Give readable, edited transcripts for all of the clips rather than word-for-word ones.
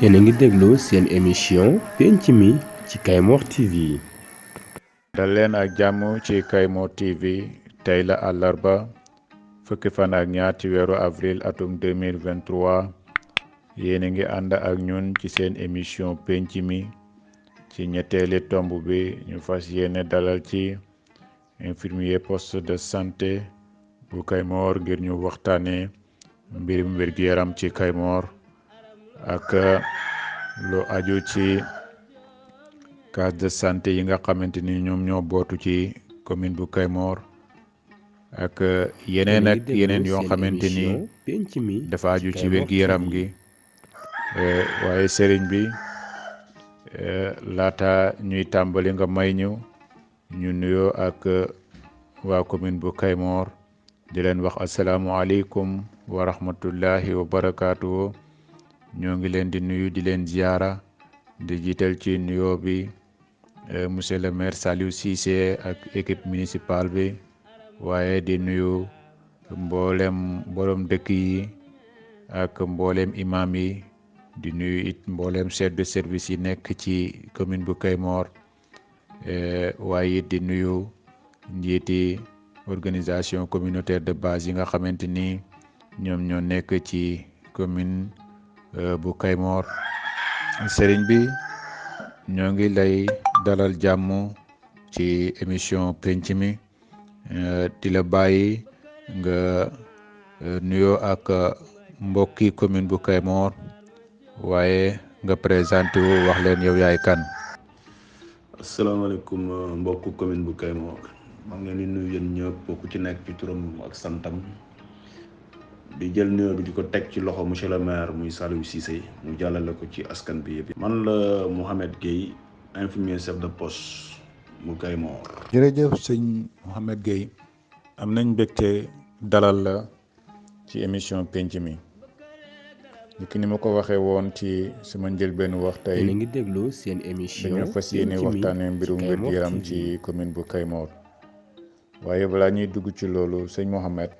yéen a ngi déglu seen émission penc mi ci Kaymoor TV. dal leen ak jàmm ci Kaymoor TV tey la àllarba fukki fan ak ñaar ci weeru avril atum 2023 yéen a ngi ànd ak ñun ci seen émission penc mi ci ñetteeli tomb bi ñu fas yéene dalal ci infirmier poste de santé bu Kaymoor ngir ñu waxtaane mbirum wér-gu-yaram ci Kaymoor ak lu aju ci case de santé yi nga xamante ni ñoom ñoo bootu ci commune bu Kaymoor ak yeneen ak yeneen yoo xamante ni dafa aju ci wér-gu-yaram gi waaye sëriñ bi laata ñuy tàmbali nga may ñu nuyoo ak waa commune bu Kaymoor di leen wax asalaamualeykum wa rahmatullahi wa barakaatu. ñoo ngi leen di nuyu di leen ziara di jiital ci nuyoo bi monsieur le maire Saliou Cissé ak équipe municipale bi waaye di nuyu mboolem borom dëkk yi ak mboolem imam yi di nuyu it mboolem chef de service yi nekk ci commune bu Kaymoor waaye it di nuyu njiiti organisation communautaire de base yi nga xamante ni ñoom ñoo nekk ci commune bu Kaymoor. sëriñ bi ñoo ngi lay dalal jàmm ci émission penc mi di la bàyyi nga nuyoo ak mbokki commune bu Kaymoor waaye nga présenté wu wax leen yow yaay kan. asalaamaaleykum mbokku commune bu Kaymoor maa ngi leen di nuyu yéen ñëpp ku ci nekk ci turam ak santam di jël nuyoo bi di ko teg ci loxo monsieur le maire muy Saliou Cissé mu jàllale ko ci askan bi yëpp. man la Mouhamed Gueye infirmier chef de poste bu Kaymoor. jërëjëf sëñ Mouhamed Gueye am nañ mbégte dalal la ci émission penc mi ni ma ko waxee woon ci sama njëlbéenu wax tey yéen a ngi déglu seen émission dañoo fas yéene waxtaanee mbirum wér-gu-yaram ci commune bu Kaymoor waaye balaa ñuy dugg ci loolu sëñ Mouhamed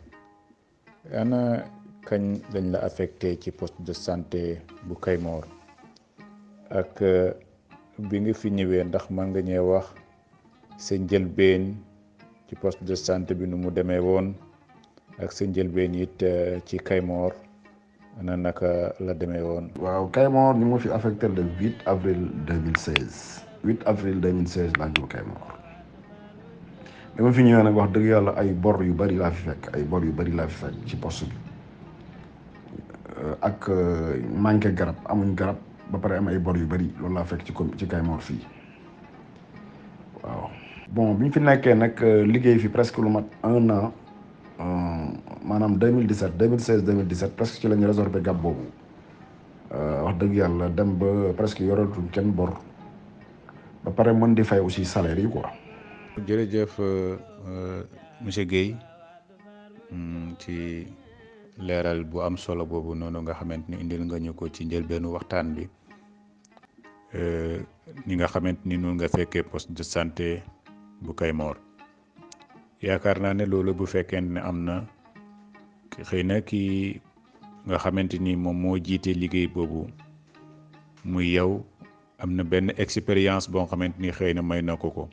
ana kañ lañ la affecté ci poste de santé bu Kaymoor ak bi nga fi ñëwee ndax mën nga ñee wax sa njëlbeen ci poste de santé bi nu mu demee woon ak sa njëlbeen it ci Kaymoor ana naka la demee woon. waaw Kaymoor ñu ma fi affecté le 8 avril 2016 8 avril 2016 laa ñëw Kaymoor bi ma fi ñëwee nag wax dëgg yàlla ay bor yu bari laa fi fekk ci poste bi ak manqué garab amuñ garab ba pare am ay bor yu bari loolu laa fekk ci Kaymoor fii waaw. bon bi ñu fi nekkee nag liggéey fi presque lu mat 1 an maanaam 2017 2016 2017 presque ci lañu résorbé gab boobu wax dëgg yàlla dem ba presque yoratuñ kenn bor ba pare mën di fay aussi salaire yi quoi. jërëjëf monsieur Guèye ci leeral bu am solo boobu noonu nga xamante ni indil nga ñu ko ci njëlbeenu waxtaan bi ni nga xamante ni noonu nga fekkee poste de santé bu Kaymoor yaakaar naa ne loolu bu fekkee ne am na xëy na kii nga xamante ni moom moo jiite liggéey boobu muy yow am na benn expérience boo xamante ni xëy na may na ko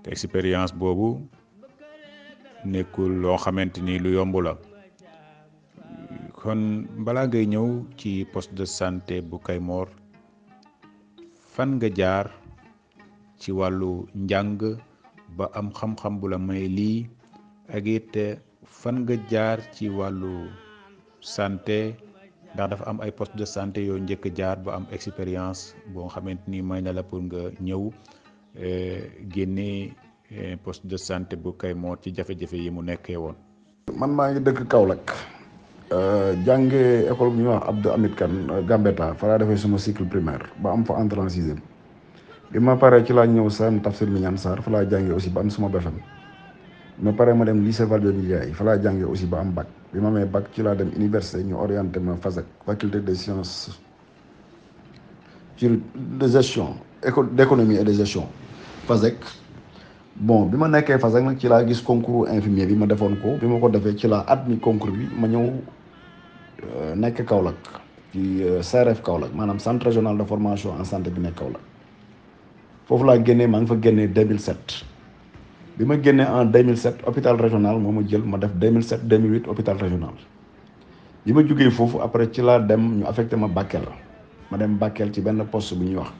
te expérience boobu nekkul loo xamante ni lu yomb la kon balaa ngay ñëw ci poste de santé bu Kaymoor fan nga jaar ci wàllu njàng ba am xam-xam bu la may lii ak it fan nga jaar ci wàllu santé ndax dafa am ay poste de santé yoo njëkk jaar ba am expérience boo xamante ni may na la pour nga ñëw génne poste de santé bu Kaymoor ci jafe-jafe yi mu nekkee woon. man maa ngi dëkk Kaolack jànge école bu ñuy wax Abdou Hamid Kane Gambetta fa laa defee suma cycle primaire ba am fa entrée en sixième bi ma paree ci laa ñëw Sam Tafsir Mignane Sarr fa laa jàngee aussi ba am suma BFEM bi ma paree ma dem lycée Valdiodio Ndiaye fa laa jàngee aussi ba am bac bi ma amee bac ci laa dem université ñu orienté ma FASEG faculté des sciences de gestion école d'économie et de gestion FASEG bon bi ma nekkee Fasak nag ci laa gis concours infirmier bi ma defoon ko bi ma ko defee ci laa admis concours bi ma ñëw nekk Kaolack ci CRF Kaolack maanaam centre régional de formation en santé bi nekk Kaolack foofu laa génnee maa ngi fa génnee 2007 bi ma génnee en 2007 hôpital régional moo ma jël ma def 2007 2008 hôpital régional bi ma jugee foofu après ci laa dem ñu affecté ma Bakel ma dem Bakel ci benn poste bu ñuy wax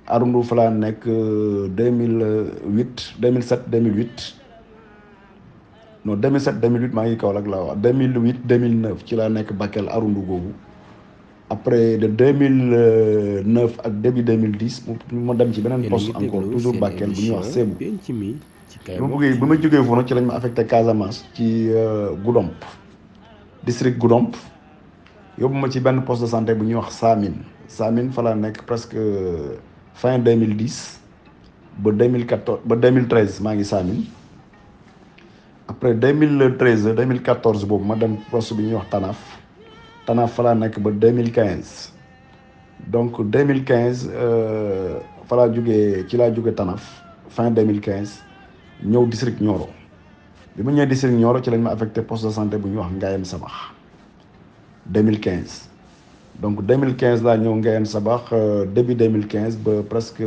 Arundu fa laa nekk 2008 2007 2008 non 2007 2008 maa ngi Kaolack laa wax 2008 2009 ci laa nekk Bakel Arundu googu après de 2009 ak début 2010 mu ma dem ci beneen poste encore toujours Bakel bu ñuy wax Sébou bi ma jógee foofu nag ci lañ ma affecté Casamance ci Goudomp district Goudomp yóbbu ma ci benn poste de santé bu ñuy wax Samine fa laa nekk presque fin 2010 ba 2014 ba 2013 maa ngi Samine après 2013 2014 boobu ma dem poste bi ñuy wax Tanaf fa laa nekk ba 2015 donc 2015 fa laa jógee ci laa jóge Tanaf fin 2015 ñëw district Nioro bi ma ñëwee district Nioro ci lañ ma affecté poste de santé bu ñuy wax Ngayène Sabax 2015 donc 2015 laa ñëw Ngayène Sabax début 2015 ba presque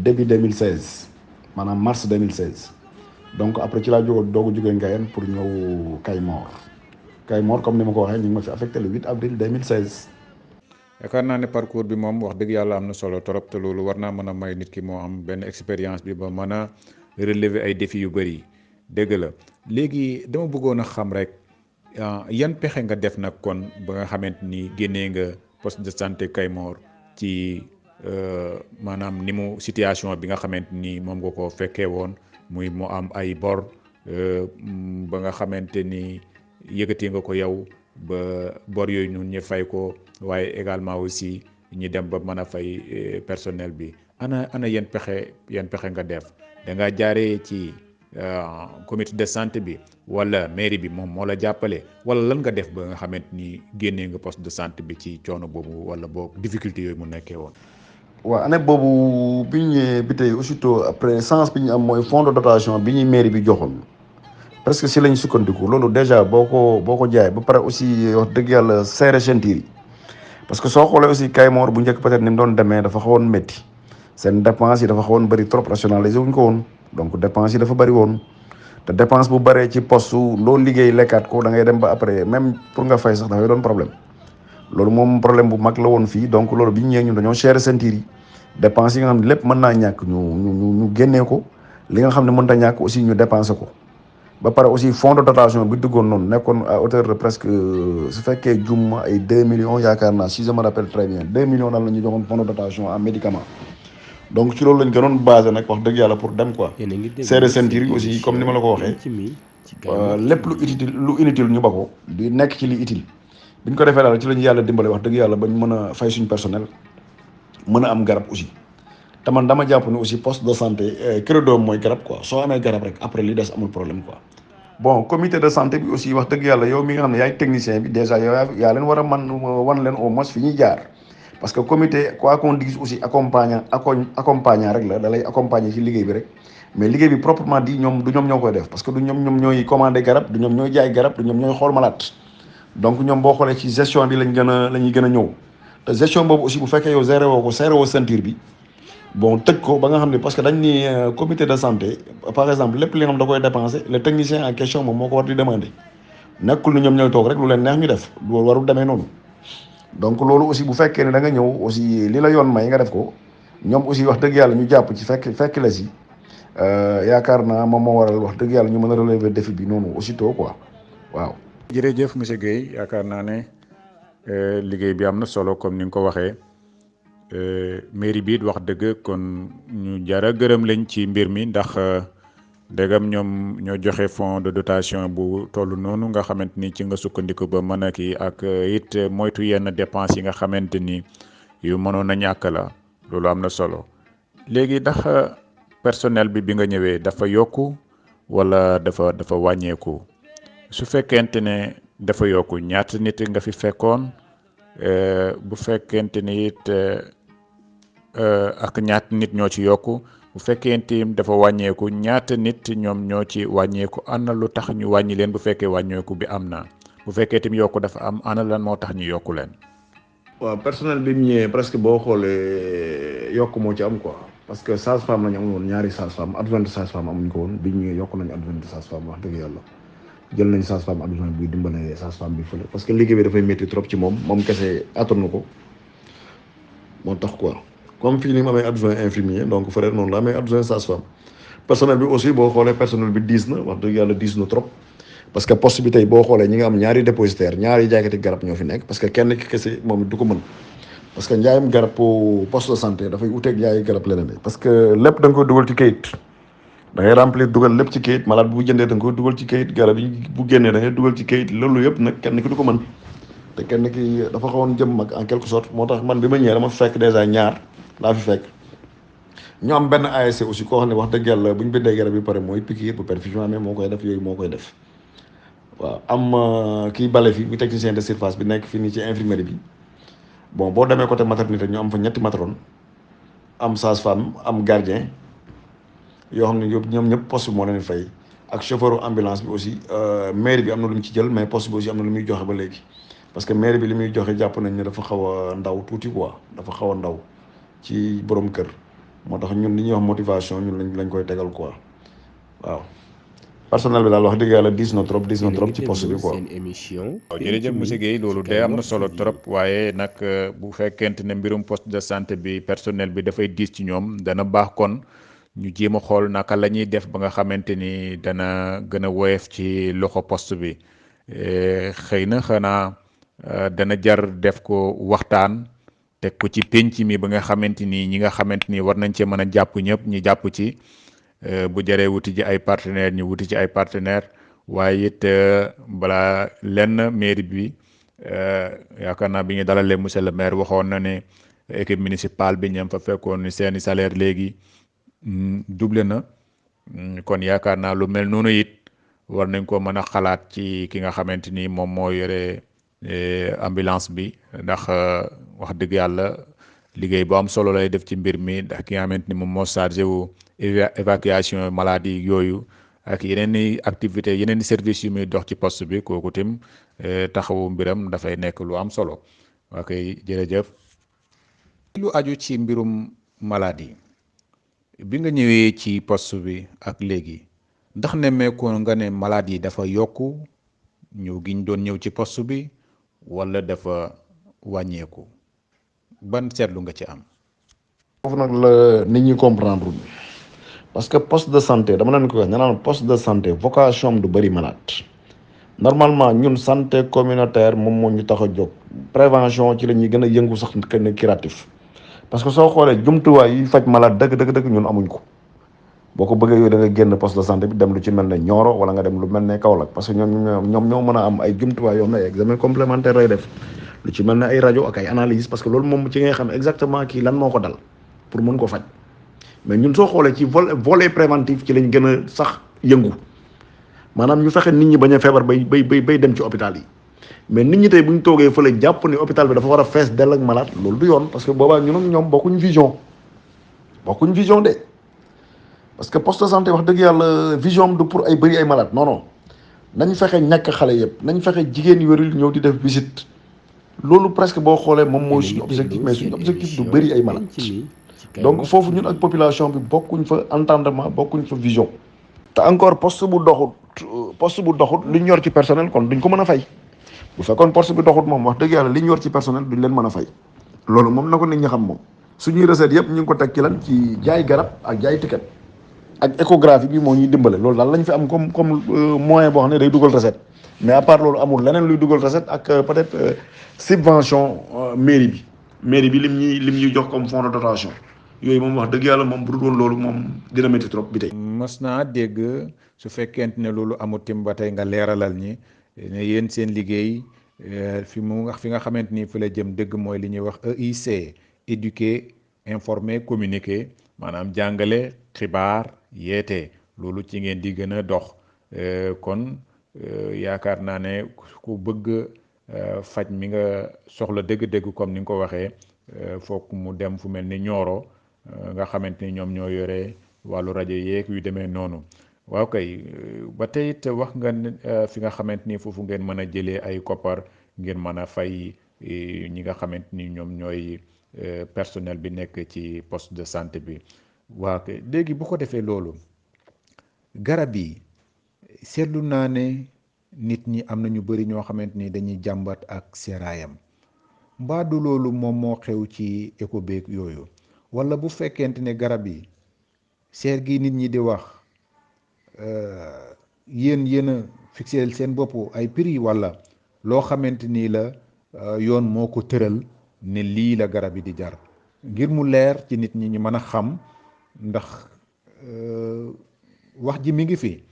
début 2016 maanaam mars 2016 donc après ci laa doogu jógee Ngayène pour ñëw Kaymoor comme ni ma ko waxee ñu ngi ma fi affecté le 8 avril 2016. yaakaar naa ne parcours bi moom wax dëgg yàlla am na solo trop te loolu war naa mën a may nit ki moo am benn expérience bi ba mën a relever ay défis yu bëri dëgg la léegi dama bëggoon a xam rek yan pexe nga def nag kon ba nga xamante ni génnee nga poste de santé Kaymoor ci maanaam ni mu situation bi nga xamante ni moom nga ko fekkee woon muy mu am ay bor ba nga xamante ni yëkkati nga ko yow ba bor yooyu ñun ñu fay ko waaye également aussi ñi dem ba mën a fay personnel bi ana yan pexe nga def da nga jaaree ci comité de santé bi wala mairie bi moom moo la jàppale wala lan nga def ba nga xamante ni génnee nga poste de santé bi ci coono boobu wala boog difficulté yooyu mu nekkee woon. waaw année boobu bi ñu ñëwee bi tey aussitôt après sens bi ñu am mooy fonds de dotation bi ñuy mairie bi joxoon presque si lañ sukkandiku loolu déjà boo ko jaay ba pare aussi wax dëgg yàlla serré ceinture yi parce que soo xoolee aussi Kaymoor bu njëkk peut-être ni mu doon demee dafa xawoon métti seen dépense yi dafa xawoon bëri trop rationalisé wuñ ko woon donc dépense yi dafa bëri woon te dépense bu bëree ci poste loo liggéey lekkaat ko da ngay dem ba après même pour nga fay sax dafay doon problème loolu moom problème bu mag la woon fii donc loolu bi ñu ñëwee ñun dañoo serré ceinture yi dépense yi nga xam ne lépp mën naa ñàkk ñu génnee ko li nga xam ne mënta ñàkk aussi ñu dépensé ko ba pare aussi fonds de dotation bi duggoon noonu nekkoon à hauteur de presque su fekkee jum ay 2 millions yaakaar naa si je me rappelle très bien 2 millions daal la ñu joxoon fonds de dotation en médicament donc ci loolu lañ gënoon basé nag wax dëgg yàlla pour dem quoi serré ceinture yi aussi comme ni ma la ko waxee lépp lu inutile ñu ba ko di nekk ci li utile bi ñu ko defee daal ci la ñu yàlla dimbale wax dëgg yàlla bañ mën a fay suñu personnel mën a am garab aussi te man dama jàpp ne aussi poste de santé credo mooy garab quoi soo amee garab rek après li des amul problème quoi. bon comité de santé bi aussi wax dëgg yàlla yow mi nga xam ne yaay technicien bi déjà yow yaa leen war a wan leen au moins fi ñuy jaar parce que comité quoi qu'on dise aussi accompagnant rek la da lay accompagner ci liggéey bi rek mais liggéey bi proprement dit ñoom ñoo koy def parce que du ñoom ñooy commandé garab du ñoom ñooy jaay garab du ñoom ñooy xool malade donc ñoom boo xoolee ci gestion bi la ñuy gën a ñëw te gestion boobu aussi bu fekkee yow serré woo ceinture bi bon tëj ko ba nga xam ne parce que dañ ni comité de santé par exemple lépp li nga xam da koy dépenser le technicien en question moom moo ko war di demander nekkul ni ñoom ñooy toog rek lu leen neex ñu def loolu warul demee noonu donc loolu aussi bu fekkee ne da nga ñëw aussi li la yoon may nga def ko ñoom aussi wax dëgg yàlla ñu jàpp ci fekk la si yaakaar naa moom moo waral wax dëgg yàlla ñu mën a relever défi bi noonu aussitôt quoi waaw. jërëjëf monsieur Guèye yaakaar naa ne liggéey bi am na solo comme ni nga ko waxee. mairie bi wax dëgg kon ñu jara gërëm lañ ci mbir mi ndax dégam ñoom ñoo joxe fonds de dotation bu toll noonu nga xamante ni ci nga sukkandiku ba mën a kii ak it moytu yenn dépenses yi nga xamante ni yu mënoon a ñàkk la loolu am na solo léegi ndax personnel bi nga ñëwee dafa yokku wala dafa wàññeeku su fekkente ne dafa yokku ñaata nit nga fi fekkoon bu fekkente ni it ak ñaata nit ñoo ci yokku bu fekkee tim dafa wàññeeku ñaata nit ñoom ñoo ci wàññeeku ana lu tax ñu wàññi leen bu fekkee wàññeeku bi am na bu fekkee tim yokku dafa am ana lan moo tax ñu yokku leen. waaw personnel bi mu ñëwee presque boo xoolee yokk moo ci am quoi parce que sage-femme lañu amul woon ñaari sage-femme adjointe sage-femme amuñ ko woon bi ñu ñëwee yokk nañu adjointe sage-femme wax dëgg yàlla jël nañ sage-femme adjointe buy dimbale sage-femme bi fële parce que liggéey bi dafay métti trop ci moom kese attanu ko moo tax quoi comme fii ni mu amee adjoint infirmier donc frère noonu la amee adjoint sage-femme personnel bi aussi boo xoolee personnel bi diis na wax dëgg yàlla diis na trop parce que poste bi tey boo xoolee ñi nga am ñaari dépositaire ñaari jaaykati garab ñoo fi nekk parce que kenn ki kese moom it du ko mën parce que njaayam garab pour poste de santé dafay uteeg njaayi garab leneen parce que lépp da nga koy dugal ci kayit da ngay remplir dugal lépp ci kayit malade bu jëndee da nga koy dugal ci kayit garab yi bu génnee da ngay dugal ci kayit loolu yëpp nag kenn ki du ko mën te kenn ki dafa xawoon jëm mag en quelque sorte moo tax man bi ma ñëwee dama fekk dèjà ñaar laa fi fekk ñu am benn ASC aussi koo xam ne wax dëgg yàlla bu ñu bindee garab yi pare mooy piqûre bu perfusion amee moo koy def yooyu moo koy def waaw am kii bale fi bu technicien de surface bi nekk fii nii ci infirmerie bi bon boo demee côté maternité ñu am fa ñetti matron am sage-femme am gardien yoo xam ne yëpp ñoom ñëpp poste bi moo leen fay ak chauffeur ambulance bi aussi mairie bi am na lu mu ci jël mais poste bi aussi am na lu muy joxe ba léegi parce que mairie bi li muy joxe jàpp nañ ne dafa xaw a ndaw tuuti quoi dafa xaw a ndaw ci borom kër moo tax ñun li ñuy wax motivation ñun lañ koy tegal quoi waaw personnel bi daal wax dëgg yàlla diis na trop ci poste bi quoi. waaw jërëjëf monsieur Guèye loolu de am na solo trop waaye nag bu fekkente ne mbirum poste de santé bi personnel bi dafay diis ci ñoom dana baax kon ñu jéem a xool naka la ñuy def ba nga xamante ni dana gën a woyof ci loxo poste bi xëy na xanaa dana jar def ko waxtaan teg ko ci penc mi ba nga xamante ni ñi nga xamante ni war nañ cee mën a jàpp ñëpp ñu jàpp ci. bu jaree wuti ji ay partenaires ñu wuti ci ay partenaires waaye it balaa lenn mairie bi yaakaar naa bi ñu dalalee monsieur le maire waxoon na ne équipe municipale bi ñam fa fekkoon ni seeni salaire léegi doublé na kon yaakaar naa lu mel noonu it war nañ ko mën a xalaat ci ki nga xamante ni moom moo yore ambulance bi ndax wax dëgg yàlla liggéey bu am solo lay def ci mbir mi ndax ki nga xamante ni moom moo chargé wu évacuation maladie yooyu ak yeneen i activité yeneen i services yu muy dox ci poste bi kooku tim taxawu mbiram dafay nekk lu am solo ok jërëjëf. lu aju ci mbirum maladie bi nga ñëwee ci poste bi ak léegi ndax nemmeekoon nga ne maladie dafa yokku ñëw gi ñu doon ñëw ci poste bi wala dafa wàññeeku ban seetlu nga ci am. foofu nag la nit ñi comprendre parce que poste de santé dama leen ko wax nee naa poste de santé vocation du bëri malade normalement ñun santé communautaire moom moo ñu tax a jóg prévention ci la ñuy gën a yëngu sax kenn curatif parce que soo xoolee jumtuwaay yi faj malade dëgg ñun amuñ ko boo ko bëggee yooyu da nga génn poste de santé bi dem lu ci mel ne Nioro wala nga dem lu mel ne Kaolack parce que ñoom ñoo mën a am ay jumtuwaay yoo xam ne ay examen complémentaire lay def lu ci mel ne ay rajo ak ay analyse parce que loolu moom ci ngay xam exactement kii lan moo ko dal pour mën ko faj mais ñun soo xoolee ci volet préventif ci lañ gën a sax yëngu maanaam ñu fexe nit ñi bañ a feebar bay dem ci hôpital yi mais nit ñi tey bu ñu toogee fële jàpp ni hôpital bi dafa war a fees dell ak malade loolu du yoon parce que boobaa ñun ak ñoom bokkuñ vision de parce que poste de santé wax dëgg yàlla vision du pour ay bëri ay malade non nañ fexe ñàkk xale yëpp nañ fexe jigéen yu wérul ñëw di def visite loolu presque boo xoolee moom mooy suñu objectif mais suñu objectif du bëri ay malade donc foofu ñun ak population bi bokkuñ fa entendement bokkuñ fa vision te encore poste bu doxut li ñu yor ci personnel kon duñ ko mën a fay bu fekkoon poste bi doxut moom wax dëgg yàlla li ñu yor ci personnel duñ leen mën a fay loolu moom na ko nit ñi xam moom suñuy recette yëpp ñu ngi ko teg ci lan ci jaay garab ak jaay ticket ak échographie bi moo ñuy dimbale loolu daal lañ fi am comme moyen boo xam ne day dugal recette mais à part loolu amul leneen luy dugal recette ak peut-être subvention mairie bi lim ñuy jox comme fonds de dotation yooyu moom wax dëgg yàlla moom bu dul woon loolu moom dina métti trop bi tey. mës naa dégg su fekkente ne loolu amul tim ba tey nga leeralal ñi ne yéen seen liggéey fi nga xamante ni fi la jëm dëgg mooy li ñuy wax EIC éduquer informer communiquer maanaam jàngale xibaar yeete loolu ci ngeen di gën a dox kon yaakaar naa ne ku bëgg faj mi nga soxla dëgg-dëgg comme ni nga ko waxee fokk mu dem fu mel ni Nioro nga xamante ni ñoom ñoo yore wàllu rajo yeeg yu demee noonu. waaw kay ba tey it wax nga fi nga xamante ni foofu ngeen mën a jëlee ay koppar ngeen mën a fay ñi nga xamante ni ñoom ñooy personnel bi nekk ci poste de santé bi. waaw kay léegi bu ko defee loolu garab yi seetlu naa ne nit ñi am na ñu bari ñoo xamante ni dañuy jàmbat ak seeraayam mbaa du loolu moom moo xew ci éco beeg yooyu walla bu fekkente ne garab yi seer gi nit ñi di wax yéen a fixé seen bopp ay prix walla loo xamante ni la yoon moo ko tëral ne lii la garab yi di jar ngir mu leer ci nit ñi ñu mën a xam ndax wax ji mi ngi fi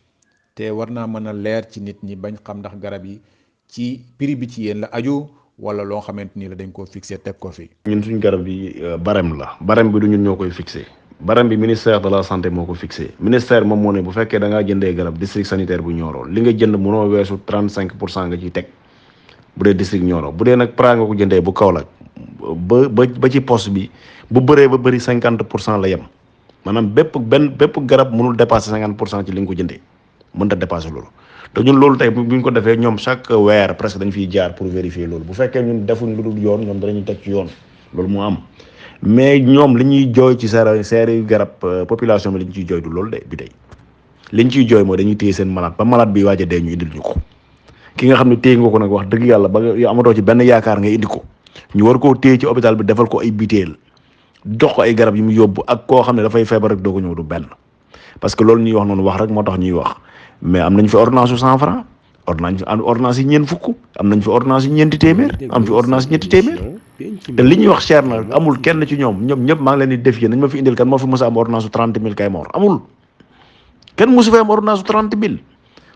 te war naa mën a leer ci nit ñi bañ xam ndax garab yi ci prix bi ci yéen la aju wala loo xamante ni la dañ koo fixé teg ko fi. ñun suñ garab yi barème la barème bi du ñun ñoo koy fixé barème bi ministère de la santé moo ko fixé ministère moom moo ne bu fekkee da ngaa jëndee garab district sanitaire bu Nioro li nga jënd mënoo weesu 35% nga ciy teg bu dee district Nioro bu dee nag pra nga ko jëndee bu Kaolack ba ci poste bi bu bëree ba bëri 50% la yem maanaam bépp garab mënul dépasser 50% ci li nga ko jëndee mënut a dépasser loolu. te ñun loolu tey bu ñu ko defee ñoom chaque weer presque dañ fiy jaar pour vérifier loolu bu fekkee ñun defuñ lu dul yoon ñoom danañu teg ci yoon loolu moo am mais ñoom li ñuy jooy ci seeri garab population bi li ñu ciy jooy du loolu de bi tey li ñu ciy jooy mooy dañuy téye seen malade ba malade bi waaj a dee ñu indil ñu ko ki nga xam ne téye nga ko nag wax dëgg yàlla ba yow amatoo ci benn yaakaar nga indi ko ñu war koo téye ci hôpital bi defal ko ay biteel dox ko ay garab yi mu yóbbu ak koo xam ne dafay feebar rek doo ko ñëw du benn parce que loolu ñuy wax noonu wax rek moo tax ñuy wax mais am nañ fi ordonnance su 100 francs ordonnance yi ñeent fukk am nañ fi ordonnance yi ñeenti téeméer am fi ordonnance ñetti téeméer te li ñuy wax cher na amul kenn ci ñoom ñëpp maa ngi leen di défier nañ ma fi indil kan moo fi mos a am ordonnance su 30 000 kay moor amul kenn mosu fi am ordonnance su 30 000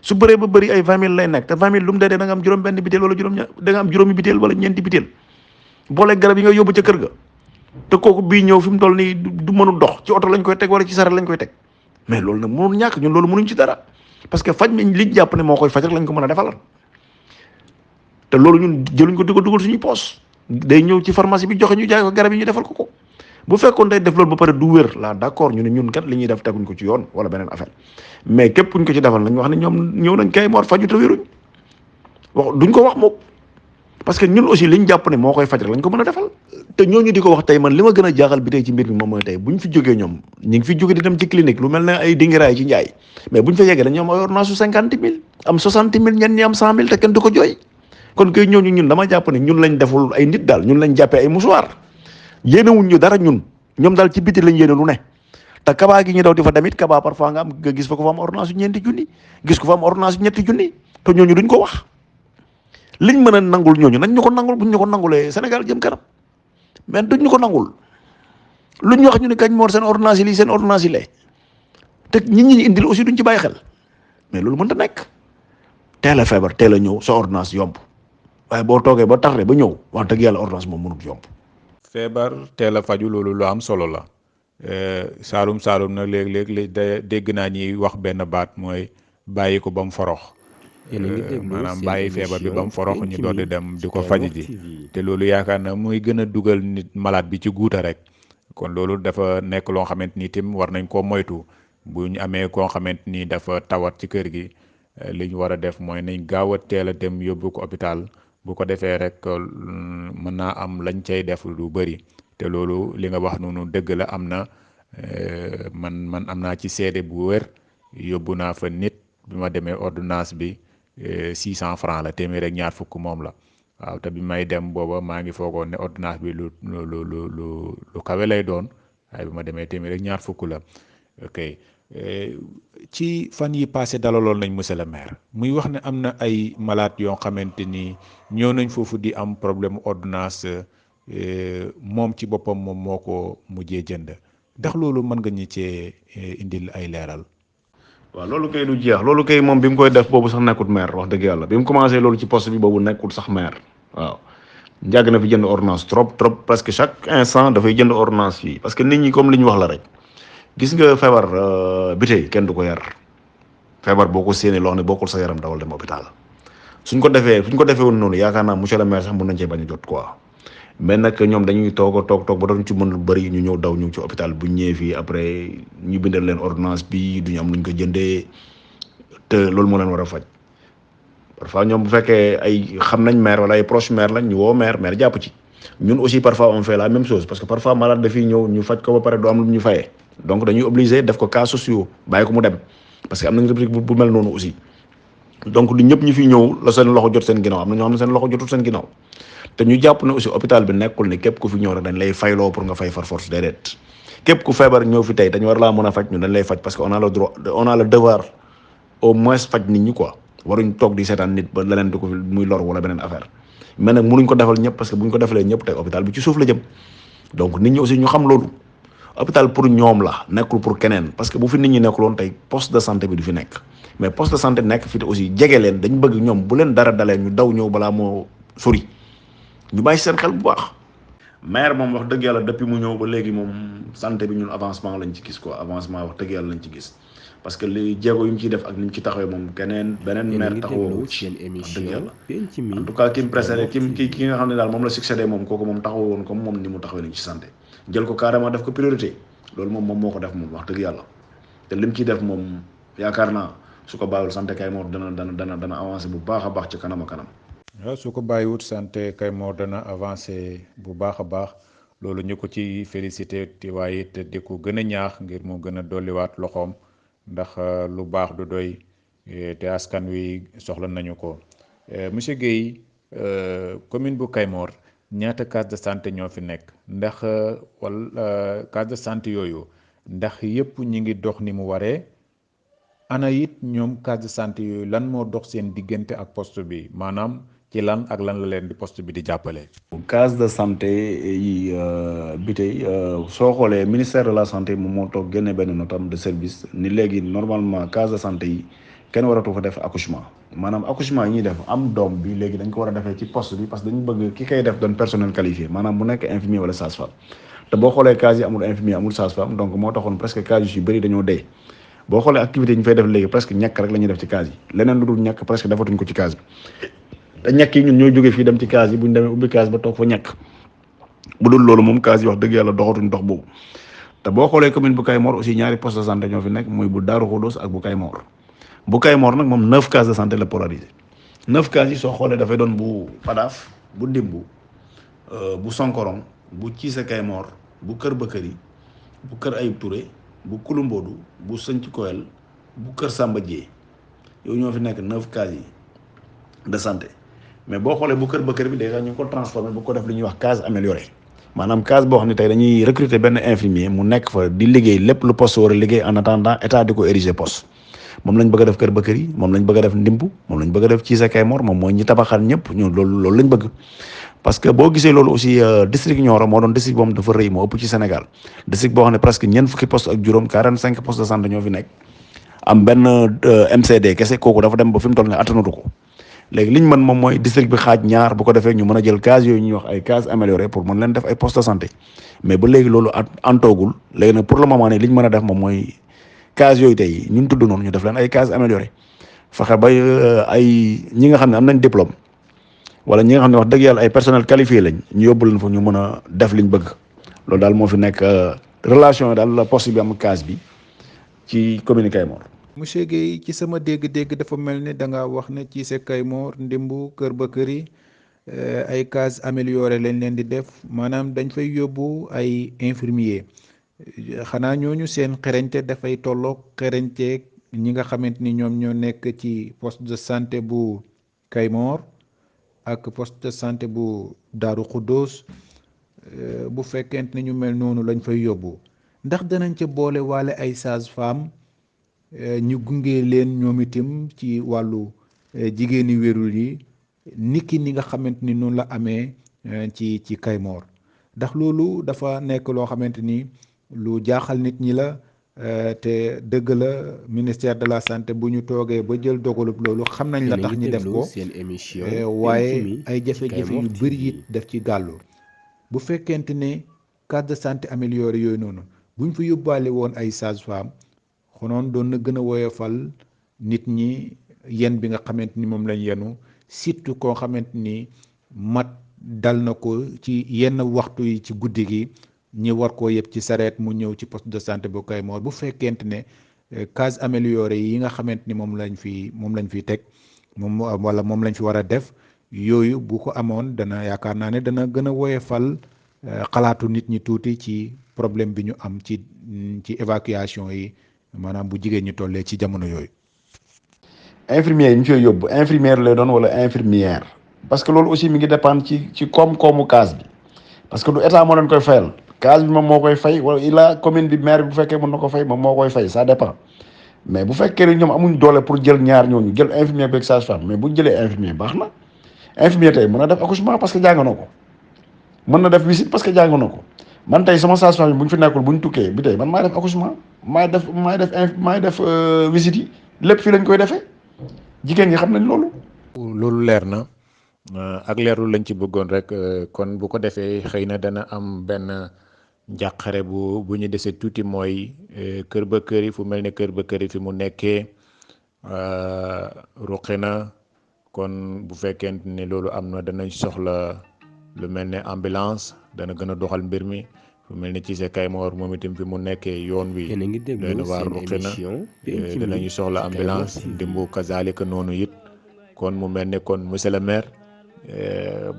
su bëree ba bëri ay 20 000 lay nekk te 20 000 lu mu dee da nga am juróom benn biteel wala da nga am juróomi biteel wala ñeenti biteel boole garab yi nga yóbbu ca kër ga te kooku bii ñëw fi mu toll nii du mënu dox ci oto lañ koy teg wala ci saret lañ koy teg mais loolu nag mënul ñàkk ñun loolu mënuñ ci dara parce que faj mi liñ jàpp ne moo koy faj rek lañ ko mën a defalal te loolu ñun jëluñ ko di ko dugal suñuy poos day ñëw ci pharmacie bi joxe ñu jaay ko garab yi ñu defal ko bu fekkoon day def loolu ba pare du wér la d'accord ñu ne ñun kat li ñuy def teguñ ko ci yoon wala beneen affaire mais képp kuñ ko ci defal nañ wax ne ñoom ñëw nañ kay moor faju te wéruñ wax duñ ko wax moom parce que ñun aussi liñ jàpp ne moo koy faj rek lañ ko mën a defal te ñooñu di ko wax tey man li ma gën a jaaxal bi tey ci mbir mi moom mooy tey buñ fi jógee ñoom ñi ngi fi jóge di dem ci clinique lu mel ne ay dingiraay ci njaay mais buñ fa yeggee dañu am ay ordonnance su 50 000 am 60 000 ñenn ñi am 100 000 te kenn du ko jooy kon kay ñooñu ñun dama jàpp ne ñun lañ deful ay nit daal ñun lañ jàppee ay musuwaar yéenewuñ ñu dara ñun ñoom daal ci biti lañ yéene lu ne te kabaa gi ñu daw di fa damit kabaa parfois nga am nga gis fa ko fa am ordonnance yu ñeenti junni gis ko fa am ordonnance yu ñetti junni te ñooñu duñ ko wax liñ mën a nangul ñooñu nañ ñu ko nangul buñ ñu ko nangulee Sénégal jëm kanam mais duñ ñu ko nangul luñ wax ñu ne kañ moor seen ordonnance yi lii seen ordonnance yi lee te nit ñi indil aussi duñ ci bàyyi xel mais loolu mënta nekk teel a feebar teel a ñëw sa ordonnance yomb waaye boo toogee ba tax ba ñëw wax dëgg yàlla ordonnance moom mënut yomb. feebar teel a faju loolu lu am solo la saalum nag léeg-léeg dégg naa ñuy wax benn baat mooy bàyyi ko ba mu forox. maanaam bàyyi feebar bi ba mu forox ñu doon di dem di ko faj ji te loolu yaakaar na muy gën a dugal nit malade bi ci guuta rek kon loolu dafa nekk loo xamante ni tim war nañ koo moytu bu ñu amee koo xamante ni dafa tawat ci kër gi li ñu war a def mooy nañ gaaw a teel a dem yóbbu ko hôpital bu ko defee rek mën naa am lañ cay def lu bëri te loolu li nga wax noonu dëgg la am na man am naa ci seede bu wér yóbbu naa fa nit bi ma demee ordonnance bi 600 francs la téeméer rek ñaar fukk moom la waaw te bi may dem booba maa ngi foogoon ne ordonnance bi lu kawe lay doon waaye bi ma demee téeméer rek ñaar fukk la ok ci fan yi passé dalaloon nañ monsieur le maire muy wax ne am na ay malade yoo xamante ni ñëw nañ foofu di am problème ordonnance moom ci boppam moom moo ko mujjee jënd ndax loolu mën nga ñu cee indil ay leeral. waaw loolu kay du jeex loolu kay moom bi mu koy def boobu sax nekkut maire wax dëgg yàlla bi mu commencé loolu ci poste bi boobu nekkul sax maire waaw njàgg na fi jënd ordonnance trop presque chaque instant dafay jënd ordonnance fii parce que nit ñi comme li ñu wax la rek gis nga feebar bi tey kenn du ko yar feebar boo ko séenee loo xam ne bokkul sa yaram dawal dem hôpital suñ ko defee woon noonu yaakaar naa monsieur le maire sax mën nañ cee bañ a jot quoi mais nag ñoom dañuy toog ba doon ci mën lu bëri ñu ñëw daw ñu ci hôpital bu ñëwee fii après ñu bindal leen ordonnance bi duñu am luñ ko jëndee te loolu moo leen war a faj parfois ñoom bu fekkee ay xam nañ maire wala ay proche maire lañ ñu woo maire jàpp ci. ñun aussi parfois on fait la même chose parce que parfois malade dafiy ñëw ñu faj ko ba pare du am lu ñu fayee donc dañuy obligé def ko cas sociaux bàyyi ko mu dem parce que am nañ rubrique bu mel noonu aussi donc du ñëpp ñu fi ñëw la seen loxo jot seen ginnaaw am na ñoo xam ne seen loxo jotul seen ginnaaw te ñu jàpp ne aussi hôpital bi nekkul ne képp ku fi ñëw rek dañ lay fayloo pour nga fay far force déedéet képp ku feebar ñëw fi tey dañu war laa mën a faj ñun dañ lay faj parce que on a le droit on a le devoir au moins faj nit ñi quoi waruñ toog di seetaan nit ba leneen di ko muy lor wala beneen affaire mais nag mënuñ ko defal ñëpp parce que buñ ko defalee ñëpp tey hôpital bi ci suuf la jëm donc nit ñi aussi ñu xam loolu hôpital pour ñoom la nekkul pour keneen parce que bu fi nit ñi nekkul woon tey poste de santé bi du fi nekk mais poste de santé nekk fi te aussi jege leen dañ bëgg ñoom bu leen dara dalee ñu daw ñëw balaa moo sori ñu bàyyi seen xel bu baax. maire moom wax dëgg yàlla depuis mu ñëw ba léegi moom santé bi ñun avancement lañ ci gis quoi avancement wax dëgg yàlla lañ ci gis parce que li jéego yu mu ciy def ak ni mu ci taxawee moom beneen maire taxawoo ci wax dëgg yàlla en tout cas ki mu précédé ki nga xam ne daal moom la succédé moom kooku moom taxawoo woon comme moom ni mu taxawee ni ci santé jël ko carrément def ko priorité loolu moom moo ko def moom wax dëgg yàlla te lim ciy def moom yaakaar naa su ko bàyyiwul santé Kaymoor dana avancé bu baax a baax ci kanam a kanam. waaw su ko bàyyiwut santé Kaymoor dana avancé bu baax a baax loolu ñu ko ci félicité te waaye te di ko gën a ñaax ngir mu gën a dolliwaat loxoom ndax lu baax du doy te askan wi soxla nañu ko monsieur Guèye commune bu Kaymoor ñaata case de santé ñoo fi nekk ndax wala case de santé yooyu ndax yëpp ñi ngi dox ni mu waree ana it ñoom case de santé yooyu lan moo dox seen diggante ak poste bi maanaam ci lan ak lan la leen di poste bi di jàppale. case de santé yi bi tey soo xoolee ministère de la santé moom moo toog génne benn notam de service ni léegi normalement case de santé yi kenn waratu fa def accouchement maanaam accouchement yi ñuy def am doom bi léegi dañ ko war a defee ci poste bi parce que dañu bëgg ki koy def doon personnel qualifié maanaam bu nekk infirmier wala sage-femme te boo xoolee case yi amul infirmier amul sage-femme donc moo taxoon presque case yu bëri dañoo dee boo xoolee activité yi ñu fay def léegi presque ñàkk rek la ñuy def ci case yi leneen lu dul ñàkk presque defatuñ ko ci case bi te ñàkk yi ñun ñooy jógee fii dem ci case yi bu ñu demee ubbi case ba toog fa ñàkk bu dul loolu moom case yi wax dëgg yàlla doxatuñ dox boobu te boo xoolee commune bu Kaymoor aussi ñaari poste de santé ñoo fi nekk muy bu Daaru Xudoos ak bu Kaymoor nag moom 9 cases de santé la polarisé 9 cases yi soo xoolee dafay doon bu Padaaf bu Ndimbu bu Sonkorong bu Ciise Kaymoor bu Kër Bëkkëri bu Kër Ayib Touré bu Kulumboodu bu Sënc Koyel bu Kër Samba Dieye yooyu ñoo fi nekk 9 cases yi de santé mais boo xoolee bu Kër Bëkkëri bi déjà ñu ngi ko transformé bu ko def li ñuy wax case améliorée maanaam case boo xam ne tey dañuy recruter benn infirmier mu nekk fa di liggéey lépp lu poste war a liggéey en attendant état di ko ériger poste moom lañ bëgg a def Kër Bëkkëri moom lañ bëgg a def Ndimbu moom lañ bëgg a def Ciise Kaymoor moom mooy ñi tabaxal ñëpp ñun loolu lañ bëgg parce que boo gisee loolu aussi district Nioro moo doon district boo xam dafa rëy moo ëpp ci Sénégal district boo xam ne presque ñeent fukki poste ak juróom 45 postes de santé ñoo fi nekk am benn MCD kese kooku dafa dem ba fi mu toll ne attanatu ko léegi li ñu mën moom mooy district bi xaaj ñaar bu ko defee ñu mën a jël case yooyu ñuy wax ay case améliorées pour mën leen def ay postes de santé mais ba léegi loolu antoogul léegi nag pour le moment ne li ñu mën a def moom mooy case yooyu tey ñun tudd noonu ñu def leen ay case améliorées fexe ba ay ñi nga xam ne am nañ diplôme wala ñi nga xam ne wax dëgg yàlla ay personnel qualifié lañ ñu yóbbu leen fa ñu mën a def liñ bëgg loolu daal moo fi nekk relation daal la poste bi am case bi ci commune Kaymoor. monsieur Guèye ci sama dégg-dégg dafa mel ni da nga wax ne Ciise Kaymoor Ndimbu Kër Bëkkëri ay case améliorée lañ leen di def maanaam dañ fay yóbbu ay infirmier xanaa ñooñu seen xereñte dafay tolloog xereñteeg ñi nga xamante ni ñoom ñoo nekk ci poste de santé bu Kaymoor ak poste de santé bu Daaru Xuddoos bu fekkente ni ñu mel noonu lañ fay yóbbu ndax danañ ca boole waale ay sage-femme ñu gunge leen ñoom itam ci wàllu jigéeni wérul yi niki ni nga xamante ni noonu la amee ci Kaymoor ndax loolu dafa nekk loo xamante ni lu jaaxal nit ñi la te dëgg la ministère de la santé bu ñu toogee ba jël dogalub loolu xam nañ la tax ñi def ko waaye ay jafe-jafe yu bëri it def ci gàllu bu fekkente ne case de santé améliorée yooyu noonu buñ fa yóbbaale woon ay sage-femme xonoon doon na gën a woyofal nit ñi yen bi nga xamante ni moom lañ yenu surtout koo xamante ni mat dal na ko ci yenn waxtu yi ci guddi gi ñi war koo yëpp ci sareet mu ñëw ci poste de santé bu Kaymoor bu fekkente ne case améliorée yi nga xamante ni moom lañ fi teg wala moom lañ fi war a def yooyu bu ko amoon dana yaakaar naa ne dana gën a woyefal xalaatu nit ñi tuuti ci problème bi ñu am ci évacuation yi maanaam bu jigéen ñi tollee ci jamono yooyu. infirmière yi ñu koy yóbbu infirmière lay doon wala infirmière parce que loolu aussi mi ngi dépendre ci koom-koomu case bi parce que du état moo leen koy fayal case bi moom moo koy fay wala commune bi maire bi bu fekkee mën na ko fay moom moo koy fay ça dépend mais bu fekkee ne ñoom amuñ doole pour jël ñaar ñooñu jël infirmière beeg sage-femme mais buñ jëlee infirmière baax na infirmière tey mën na def accouchement parce que jàng na ko mën na def visite parce que jàng na ko man tey sama sage-femme bi bu ñu fi nekkul bu ñu tukkee bi tey man maay def accouchement maay def visite yi lépp fii lañ koy defee jigéen ñi xam nañ loolu. loolu leer na ak leerlu lañ ci bëggoon rek kon bu ko defee xëy na dana am benn njàqare bu ñu desee tuuti mooy kër ba kër yi fu mel ne kër ba kër yi fi mu nekkee ruqi na kon bu fekkente ne loolu am na danañ soxla lu mel ne ambulance dana gën a doxal mbir mi fu mel ne ci sa Kaymoor moom itam fi mu nekkee yoon wi doy na waar ruqi na danañu soxla ambulance dimbu kazalika noonu it kon mu mel ne kon monsieur le maire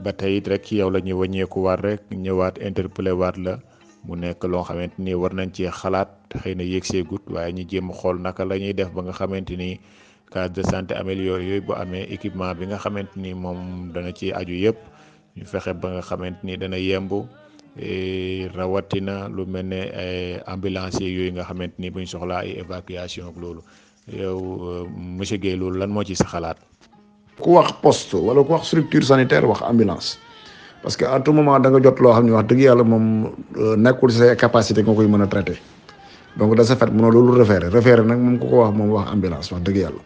ba tey it rek ci yow la ñuy wàññeeku waat rek ñëwaat interpellé waat la mu nekk loo xamante ni war nañ ci xalaat xëy na yéeg seegut waaye ñu jéem a xool naka la ñuy def ba nga xamante ni case de santé amélioré yooyu bu amee équipement bi nga xamante ni moom dana ci aju yëpp ñu fexe ba nga xamante ni dana yemb rawatina lu mel ne ambulance yooyu nga xamante ni buñ soxlaa ay évacuation ak loolu yow monsieur Guèye loolu lan moo ci sa xalaat. ku wax poste wala ku wax structure sanitaire wax ambulance parce que à tout moment da nga jot loo xam ne wax dëgg yàlla moom nekkul sa capacité nga koy mën a traité donc de ce fait mënoo loolu référé nag moom ku ko wax moom wax ambulance wax dëgg yàlla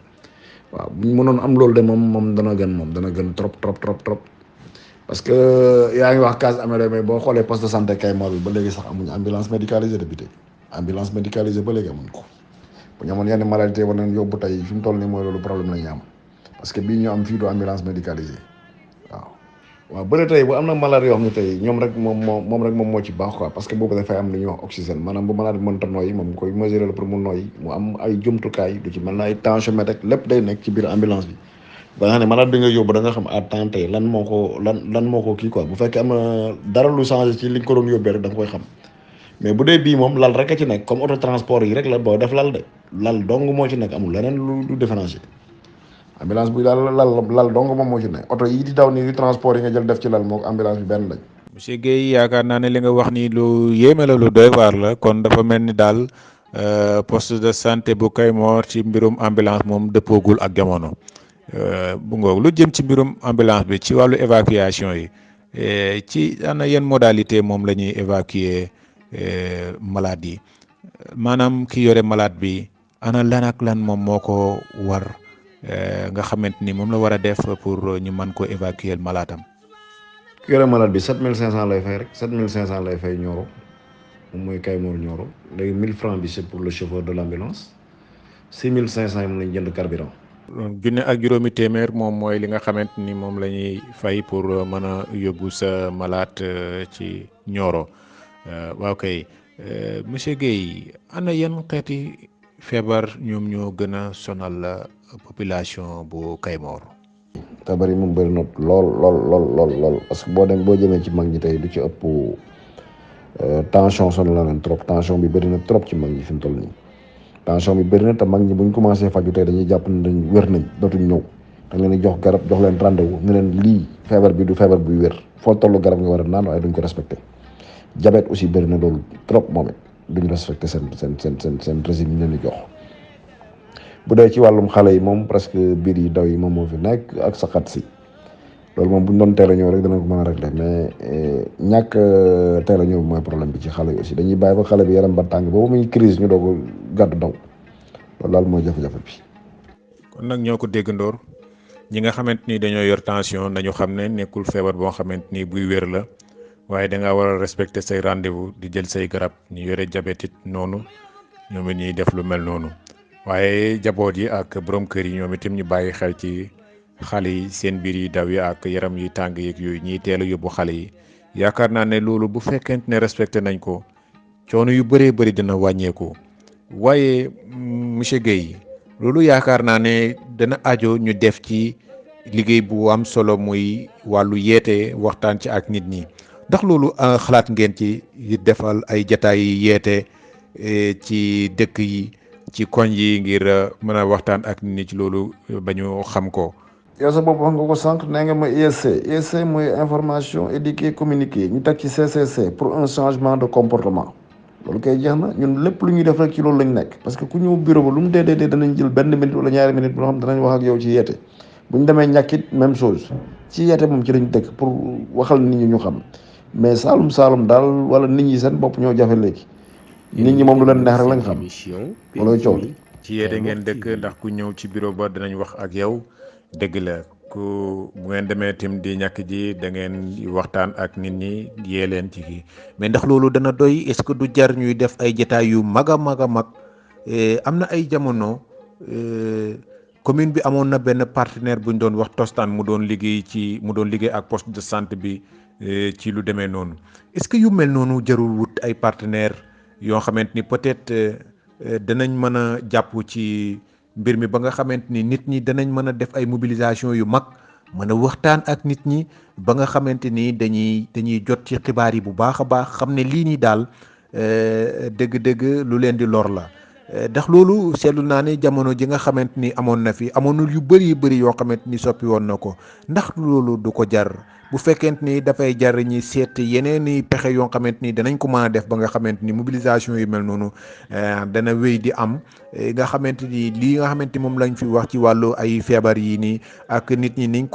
waaw bu ñu mënoon am loolu de moom dana gën trop parce que yaa ngi wax case améliorée mais boo xoolee poste de santé Kaymoor bi ba léegi sax amuñu ambulance médicalisée depuis tey ambulance médicalisée ba léegi amuñ ko bu ñu amoon yenn maladie war nañ yóbbu tey fi mu toll nii mooy loolu problème la ñu am parce que bii ñu am fii du ambulance médicalisée waaw bëri tey bu am na malade yoo xam ne tey ñoom rek moom moo ci baax quoi parce que boobu dafay am lu ñuy wax oxygène maanaam bu malade bi mënta noyyi moom koy mesurer la pour mu noyyi mu am ay jumtukaay du ci mel na ay tensiomètre lépp day nekk ci biir ambulance bi ba nga xam ne malade bi nga yóbbu da nga xam à temps tey lan moo ko kii quoi bu fekkee am na dara lu changé ci li nga ko doon yóbbee rek da nga koy xam mais bu dee bii moom lal rek a ci nekk comme auto transport yi rek la boo def lal dong moo ci nekk amul leneen lu différencier ambulance bi daal lal dong moom moo ci nekk oto yi di daw ni transport yi nga jël def ci lal moo ko ambulance bi benn lañ. monsieur Guèye yaakaar naa ne li nga wax ni lu yéeme la lu doy waar la kon dafa mel ni daal poste de santé bu Kaymoor ci mbirum ambulance moom dëppoogul ak jamono bu ngoog lu jëm ci mbirum ambulance bi ci wàllu évacuation yi ci ana yenn modalité moom la ñuy évacuer malade yi maanaam ki yore malade bi ana lan ak lan moom moo ko war nga xamante ni moom la war a def pour ñu mën ko évacuer malade am. ki yore malade bi 7500 lay fay rek 7500 lay fay Nioro moom mooy Kaymoor Nioro léegi 1000 francs bi c'est pour le chauffeur de l'ambulance 6500 yi moom lañ jënd carburant. junne ak juróomi téeméer moom mooy li nga xamante ni moom la ñuy fay pour mën a yóbbu sa malade ci Nioro waaw kay monsieur Guèye ana yan xeeti feebar ñoom ñoo gën a sonal la population bu Kaymoor. feebar yi moom bëri na lool parce que boo jëmee ci mag ñi tey du ci ëpp tension sonal na leen trop tension bi bëri na trop ci mag ñi fi mu toll nii tension bi bëri na te mag ñi buñ commencé faju tey dañuy jàpp ne dañ wér nañ dootuñ ñëw dañ leen di jox garab jox leen rendez-vous ne leen lii feebar bi du feebar buy wér foo tollu garab nga war a naan waaye duñ ko respecté diabète aussi bëri na loolu trop moom it duñ respecté seen régime yi ñu leen di jox. bu dee ci wàllum xale yi moom presque biir yi daw yi moom moo fi nekk ak saxat si loolu moom bu ñu doon teel a ñëw rek dana ko mën a régler mais ñàkk teel a ñëw mooy problème bi ci xale yi aussi dañuy bàyyi ba xale bi yaram ba tàng boobu muy crise ñu doog a gàddu daw loolu daal mooy jafe-jafe bi. kon nag ñoo ko déggandoor ñi nga xamante ni dañoo yor tension nañu xam ne nekkul feebar boo xamante ni buy wér la waaye da ngaa war a respecter say rendez-vous di jël say garab ñu yore diabète it noonu ñoom it ñuy def lu mel noonu. waaye jaboot yi ak borom kër yi ñoom itam ñu bàyyi xel ci xale yi seen biir yi daw yi ak yaram yi tàng yeeg yooyu ñiy teel a yóbbu xale yi yaakaar naa ne loolu bu fekkente ne respecté nañ ko coono yu bëree bëri dina wàññeeku waaye monsieur Guèye loolu yaakaar naa ne dana ajo ñu def ci liggéey bu am solo muy wàllu yeete waxtaan ci ak nit ñi ndax loolu xalaat ngeen ci defal ay jataay yi yeete ci dëkk yi ci koñ yi ngir mën a waxtaan ak nit ñi ci loolu ba ñu xam ko. yow sa bopp wax nga ko sànq nee nga ma ISC mooy information éduquer communiquer ñu teg ci CCC pour un changement de comportement loolu kay jeex na ñun lépp lu ñuy def rek ci loolu lañ nekk parce que ku ñëw bureau ba lu mu dee danañ jël benn minute wala ñaari minute boo xam danañ wax ak yow ci yeete bu ñu demee ñàkkit même chose ci yeete moom ci lañ dëkk pour waxal nit ñi ñu xam mais saalum daal wala nit ñi seen bopp ñoo jafe léegi nit ñi moom lu leen neex rek lañ xam loolooy coow li ci yeete ngeen dëkk ndax ku ñëw ci bureau ba danañ wax ak yow dëgg la ku bu ngeen demee tim di ñàkk ji da ngeen waxtaan ak nit ñi yee leen ci kii mais ndax loolu dana doy est-ce que du jar ñuy def ay jataay yu mag a mag a mag am na ay jamono commune bi amoon na benn partenaire bu ñu doon wax Tostan mu doon liggéey ak poste de santé bi ci lu demee noonu est-ce que yu mel noonu jarul wut ay partenaire yoo xamante ni peut-être danañ mën a jàpp ci mbir mi ba nga xamante ni nit ñi danañ mën a def ay mobilisation yu mag mën a waxtaan ak nit ñi ba nga xamante ni dañuy jot ci xibaar yi bu baax a baax xam ne lii nii daal dëgg-dëgg lu leen di lor la ndax loolu seetlu naa ne jamono ji nga xamante ni amoon na fi amoon yu bëri yoo xamante ni soppi woon na ko ndax loolu du ko jar bu fekkente ni dafay jar ñi seet yeneen i pexe yoo xamante ni danañ ko mën a def ba nga xamante ni mobilisation yu mel noonu dana wéy di am nga xamante ni lii nga xamante ni moom lañ fi wax ci wàllu ay feebar yi nii ak nit ñi niñ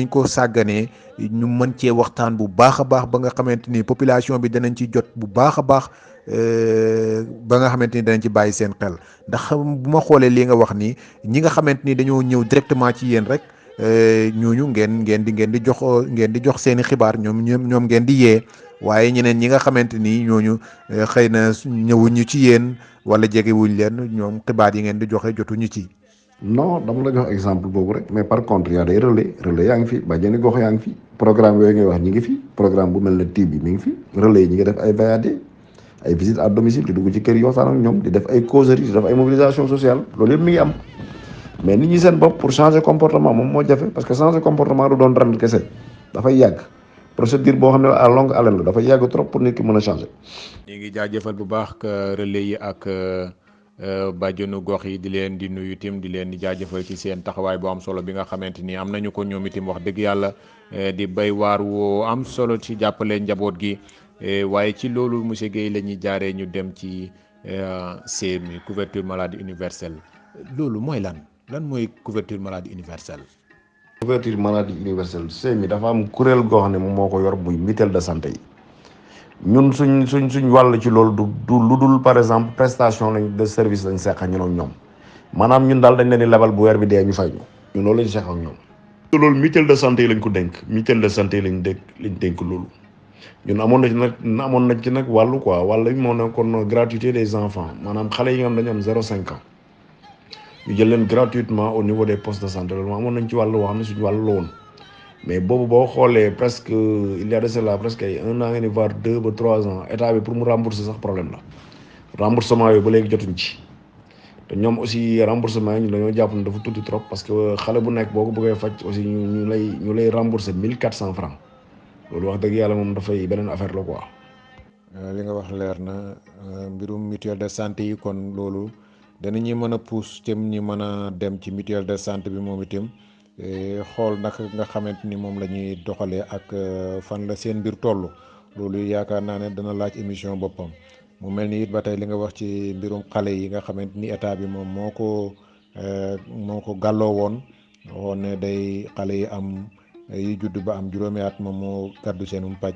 ko sàgganee ñu mën cee waxtaan bu baax a baax ba nga xamante ni population bi danañ ci jot bu baax a baax ba nga xamante ni danañ ci bàyyi seen xel ndax bu ma xoolee lii nga wax nii ñi nga xamante ni dañoo ñëw directement ci yéen rek ñooñu ngeen di jox seeni xibaar ñoom ngeen di yee waaye ñeneen ñi nga xamante ni ñooñu xëy na ñëwuñu ci yéen wala jegewuñ leen ñoom xibaar yi ngeen di joxe jotuñu ci. non dama la jox exemple boobu rek mais par contre y a des relais yaa ngi fi bàjjeni gox yaa ngi fi programme yooyu ngay wax ñi ngi fi programme bu mel ne TIB bi mi ngi fi relais yi ñi ngi def ay VAD ay visite à domicile di dugg ci kër yi waxtaan ak ñoom di def ay causerie di def ay mobilisation sociale loolu yëpp mi ngi am mais nit ñi seen bopp pour changer comportement moom moo jafe parce que changer comportement du doon ren kese dafay yàgg procédure boo xam ne à longue haleine la dafay yàgg trop pour nit ki mën a changer. ñu ngi jaajëfal bu baax relais yi ak bàjjenu gox yi di leen di nuyu itam di leen di jaajëfal ci seen taxawaay bu am solo bi nga xamante ni am nañu ko ñoom itam wax dëgg yàlla di bay waar woo am solo ci jàppale njaboot gi waaye ci loolu monsieur Guèye la ñuy jaaree ñu dem ci CMU couverture maladie universelle loolu mooy lan mooy couverture maladie universelle. couverture maladie universelle CMU dafa am kuréel goo xam ne moom moo ko yor muy mutuelle de santé yi ñun suñ wàll ci loolu du lu dul par exemple prestation lañ de service lañ seq ak ñoom maanaam ñun daal dañ leen di lebal bu weer bi dee ñu fay ñun loolu lañ seq ak ñoom. loolu mutuelle de santé yi lañ ko dénk mutuelle de santé yi lañ dénk loolu ñun amoon na ci nag wàllu quoi wàll bi moo nekkoon gratuité des enfants maanaam xale yi nga xam dañu am 0-5 ans ñu jël leen gratuitement au niveau des postes de santé loolu amoon nañ ci wàllu woo xam ne suñu wàllu la woon mais boobu boo xoolee presque il y a de cela presque ay 1 an ngeen voire 2 ba 3 ans état bi pour mu rembourser sax problème la remboursement yooyu ba léegi jotuñ ci te ñoom aussi remboursement yi ñu dañoo jàpp ne dafa tuuti trop parce que xale bu nekk boo ko bëggee faj aussi ñu lay rembourser 1400 francs loolu wax dëgg yàlla moom dafay beneen affaire la quoi. li nga wax leer na mbirum mutuelle de santé yi kon loolu danañuy mën a pousse itam ñi mën a dem ci mutuelle de santé bi moom itam xool naka nga xamante ni moom la ñuy doxalee ak fan la seen mbir toll loolu yaakaar naa ne dana laaj émission boppam mu mel ni it ba tey li nga wax ci mbirum xale yi nga xamante ni état bi moom moo ko gàlloo woon ne day xale yi am yi judd ba am juróomi at moom moo gàddu seenum paj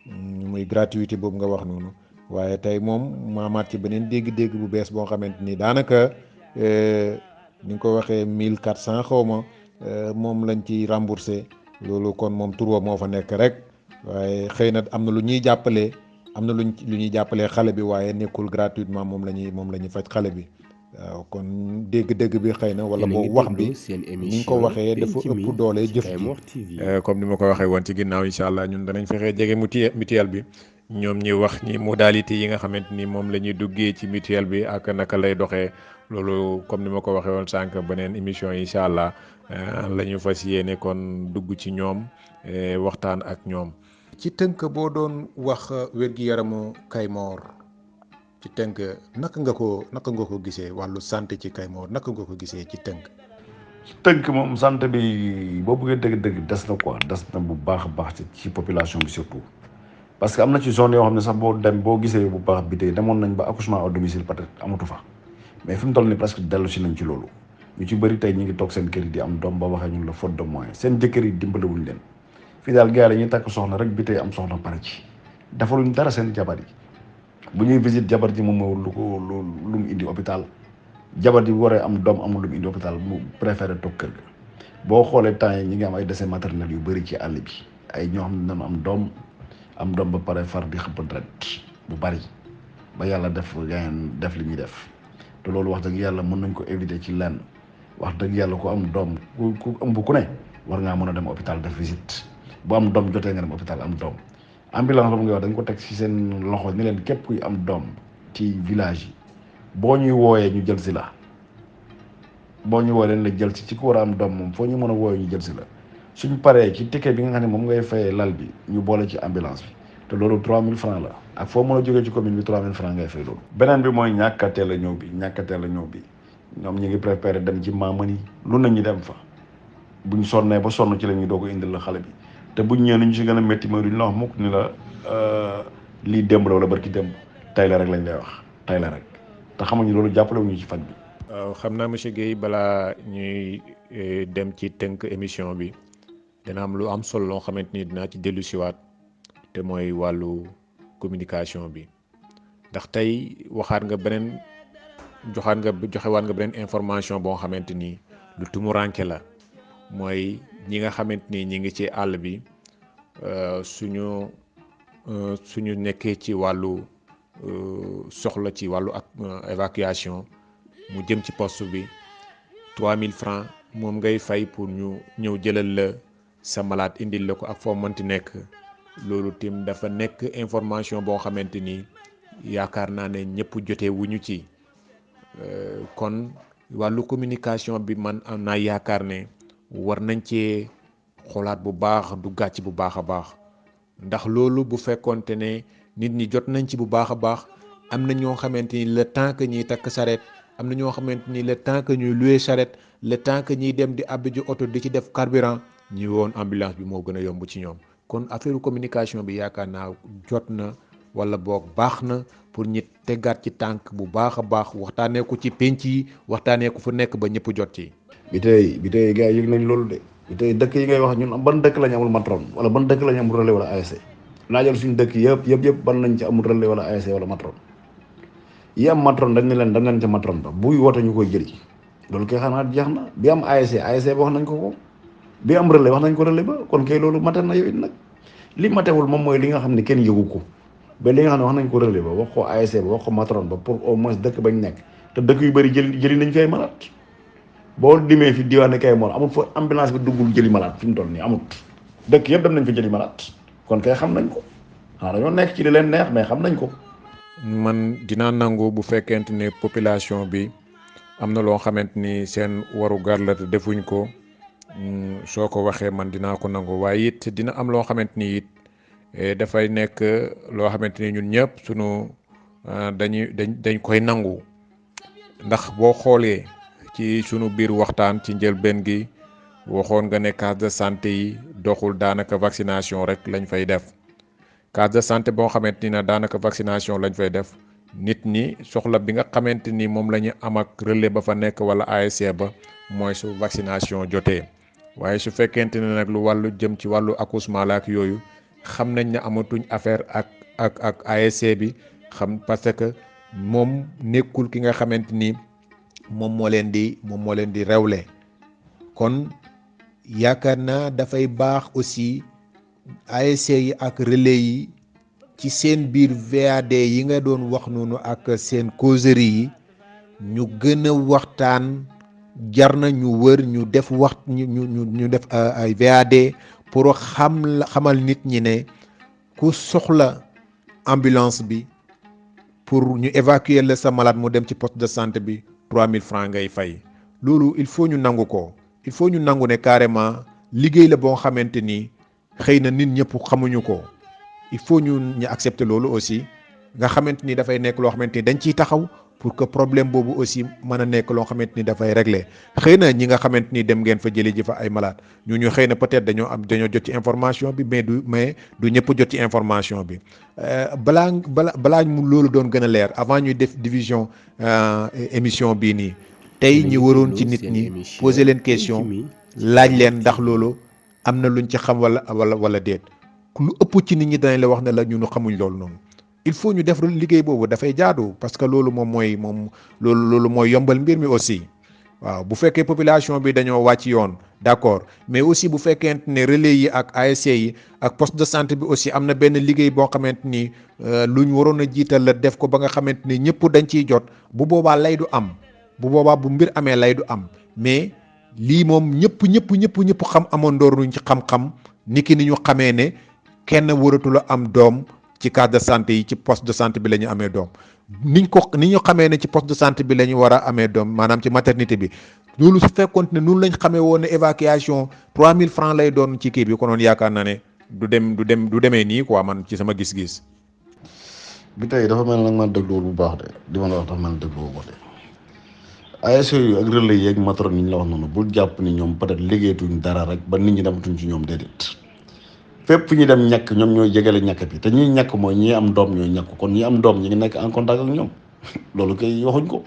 muy gratuité boobu nga wax noonu waaye tey moom maamaat ci beneen dégg-dégg bu bees boo xamante ni daanaka ni nga ko waxee 1400 xaw ma moom lañ ci remboursé loolu kon moom tur moo fa nekk rek waaye xëy na am na lu ñuy jàppalee xale bi waaye nekkul gratuitement moom la ñuy faj xale bi waaw kon dégg-dégg bi xëy na wala yéen a boo ngi wax déglu bi seen ni nga émission ko waxee dafa penc mi ëpp doole ci jëf ji. Kayemor TV. comme ni ma ko waxee woon ci ginnaaw incha allah ñun danañ fexee jege mutuelle bi ñoom ñi wax ñi modalité yi nga xamante ni moom la ñuy duggee ci mutuelle bi ak naka lay doxee loolu comme ni ma ko waxee woon sànq beneen émission yi incha allah la ñu fas yéene kon dugg ci ñoom waxtaan ak ñoom. ci tënk boo doon wax wér-gi-yaramu Kayemor ci tënk naka nga ko gisee wàllu santé ci Kayemor naka nga ko gisee ci tënk. tënk moom santé bi boo bëggee dëgg-dëgg des na quoi des na bu baax a baax ci population bi surtout parce que am na ci zone yoo xam ne sax boo gisee bu baax bi tey demoon nañ ba accouchement à domicile peut-être amatu fa mais fi mu toll nii presque dellu si nañ ci loolu ñu ci bëri tey ñu ngi toog seen kër yi di am doom ba waxee ñun la faute de moyens seen jëkkër yi dimbalewuñ leen fii daal gars yi dañuy takk soxna rek bi tey am soxna pare ci defaluñ dara seen jabar yi bu ñuy visite jabar ji moom moo lu mu indi hôpital jabar ji bu waree am doom amul lu mu indi hôpital mu préféré toog kër ga boo xoolee temps yi ñi ngi am ay décès maternel yu bëri ci àll bi ay ñoo xam ne dañu am doom ba pare far di xëpp deret bu bëri ba yàlla def li ñuy def te loolu wax dëgg yàlla mën nañ ko éviter ci lenn wax dëgg yàlla ku am doom ku ëmb ku ne war ngaa mën a dem hôpital def visite bu am doom jotee nga dem hôpital am doom ambulance boobu nga wax dañ ko teg ci seen loxo ni leen képp kuy am doom ci village yi boo ñuy wooyee ñu jël si la boo ñu wooyee leen la jël si ci ku war a am doom moom foo ñu mën a wooyee ñu jël si la suñ paree ci ticket bi nga xam ne moom ngay fayee lal bi ñu boole ci ambulance bi te loolu 3000 francs la ak foo mën a jógee ci commune bi 3000 francs ngay fay loolu. beneen bi mooy ñàkk a teel a ñëw bi ñoom ñu ngi préparé dem ci maamani lu nañu dem fa buñ sonnee ba sonn ci la ñuy doog a indil la xale bi te buñ ñëwee ni ñu si gën a métti mooy duñ la wax mukk ni la lii démb la wala barki démb tay la rek lañ lay wax tay la rek te xamuñu loolu jàppale wuñu ci faj bi. waaw xam naa monsieur Guèye balaa ñuy dem ci tënk émission bi dina am lu am solo loo xamante ni dinaa ci dellu siwaat te mooy wàllu communication bi ndax tey joxewaat nga beneen information boo xamante ni lu tumuranke la mooy ñi nga xamante ni ñi ngi ci àll bi suñu nekkee ci wàllu soxla ci wàllu ak évacuation mu jëm ci poste bi 3000 francs moom ngay fay pour ñu ñëw jëlal la sa malade indil la ko ak foo mënti nekk loolu tim dafa nekk information boo xamante ni yaakaar naa ne ñëpp jotee wuñu ci kon wàllu communication bi man am naa yaakaar ne war nañ cee xoolaat bu baax du gàcc bu baax a baax ndax loolu bu fekkonte ne nit ñi jot nañ ci bu baax a baax am na ñoo xamante ni le temps que ñuy takk saret am na ñoo xamante ni le temps que ñuy louer charrette le temps que ñuy dem di abbi ji oto di ci def carburant ñi woon ambulance bi moo gën a yomb ci ñoom kon affaire communication bi yaakaar naa jot na wala boog baax na pour ñi tegaat ci tànk bu baax a baax waxtaanee ko ci penc yi waxtaanee ko fu nekk ba ñëpp jot ci. bi tey gars yi yëg nañ loolu de bi tey dëkk yi ngay wax ñun ban dëkk lañ amul matron wala ban dëkk lañ amul relais wala ASC laajal suñu dëkk yëpp ban lañ ci amul relais wala ASC wala matron yi am matron dañ ne leen dem leen ca matron ba buy woote ñu koy jëli loolu kay xanaa jeex na bi am ASC ba wax nañ ko bi am relais wax nañ ko relais ba kon kay loolu mate na yow it nag li matewul moom mooy li nga xam ne kenn yëgu ko ba li nga xam ne wax nañ ko relais ba wax ko ASC ba wax ko matron ba pour au moins dëkk bañ nekk te dëkk yu bëri jëli nañ fi ay malade boo dimee fi diwaan Kayemor amul fa ambulance bi duggul jëli malade fi mu toll nii amut dëkk yëpp dem nañ fa jëli malade kon kay xam nañ ko xanaa dañoo nekk ci li leen neex mais xam nañ ko. man dinaa nangu bu fekkente ne population bi am na loo xamante ni seen waru gar la te defuñ ko soo ko waxee man dinaa ko nangu waaye it dina am loo xamante ni it dafay nekk loo xamante ni ñun ñëpp sunu dañ koy nangu ndax boo xoolee ci sunu biir waxtaan ci njëlbeen gi waxoon nga ne case de santé yi doxul daanaka vaccination rek lañ fay def case de santé boo xamante ni daanaka vaccination lañ fay def nit ñi soxla bi nga xamante ni moom la ñu am ak relais ba fa nekk wala ASC ba mooy su vaccination jotee waaye su fekkente ne nag lu wàllu jëm ci wàllu accouchement la ak yooyu xam nañ ne amatuñ affaire ak ASC bi xam parce que moom nekkul ki nga xamante ni moom moo leen di rewle kon yaakaar naa dafay baax aussi ASC yi ak relais yi ci seen biir VAD yi nga doon wax noonu ak seen causerie yi ñu gën a waxtaan. Jar na ñu wër ñu def ñu def ay VAD pour xamal nit ñi ne ku soxla ambulance bi pour ñu évacuer la sa malade mu dem ci poste de santé bi 3000 francs ngay fay loolu il faut ñu nangu ko il faut ñu nangu ne carrément liggéey la boo xamante ni xëy na nit ñëpp xamuñu ko il faut ñu accepter loolu aussi nga xamante ni dafay nekk loo xamante ni dañ ciy taxaw pour que problème boobu aussi mën a nekk loo xamante ni dafay régler xëy na ñi nga xamante ni dem ngeen fa jëlee ji fa ay malade ñu xëy na peut-être dañoo jot ci information bi mais du ñëpp jot ci information bi balaa mu loolu doon gën a leer avant ñuy def division émission bii nii tey ñi waroon ci nit ñi poser leen question laaj leen ndax loolu am na luñ ci xam wala déet lu ëpp ci nit ñi danañ la wax ne la ñunu xamuñ loolu noonu. Il faut ñu def liggéey boobu dafay jaadu parce que loolu loolu mooy yombal mbir mi aussi waaw bu fekkee population bi dañoo wàcc yoon d'accord mais aussi bu fekkente ne relais yi ak ASC yi ak poste de santé bi aussi am na benn liggéey boo xamante ni lu ñu waroon a jiital la def ko ba nga xamante ni ñëpp dañ ciy jot bu boobaa lay du am bu boobaa bu mbir amee lay du am mais lii moom ñëpp xam amoon ndooruñ ci xam-xam niki ni ñu xamee ne kenn waratul a am doom. ci case de santé yi ci poste de santé bi la ñu amee doom ni ñu xamee ne ci poste de santé bi la ñu war a amee doom maanaam ci maternité bi loolu su fekkoon ne noonu lañ xamee woon ne évacuation 3000 francs lay doon ci kii bi konoon yaakaar naa ne du demee nii quoi man ci sama gis-gis. bi tey dafa mel ne nag man dégluwul bu baax de di ma la wax dafa mel ne dégluwul bu baax de ASC yu ak relais yeeg matron yi ñu la wax noonu bul jàpp ni ñoom peut-être liggéeyatuñ dara rek ba nit ñi dematuñ ci ñoom déedéet. fépp ñu dem ñàkk ñoom ñooy jegele ñàkk bi te ñiy ñàkk mooy ñi am doom ñooy ñàkk kon ñi am doom ñi ngi nekk en contact ak ñoom loolu kay waxuñ ko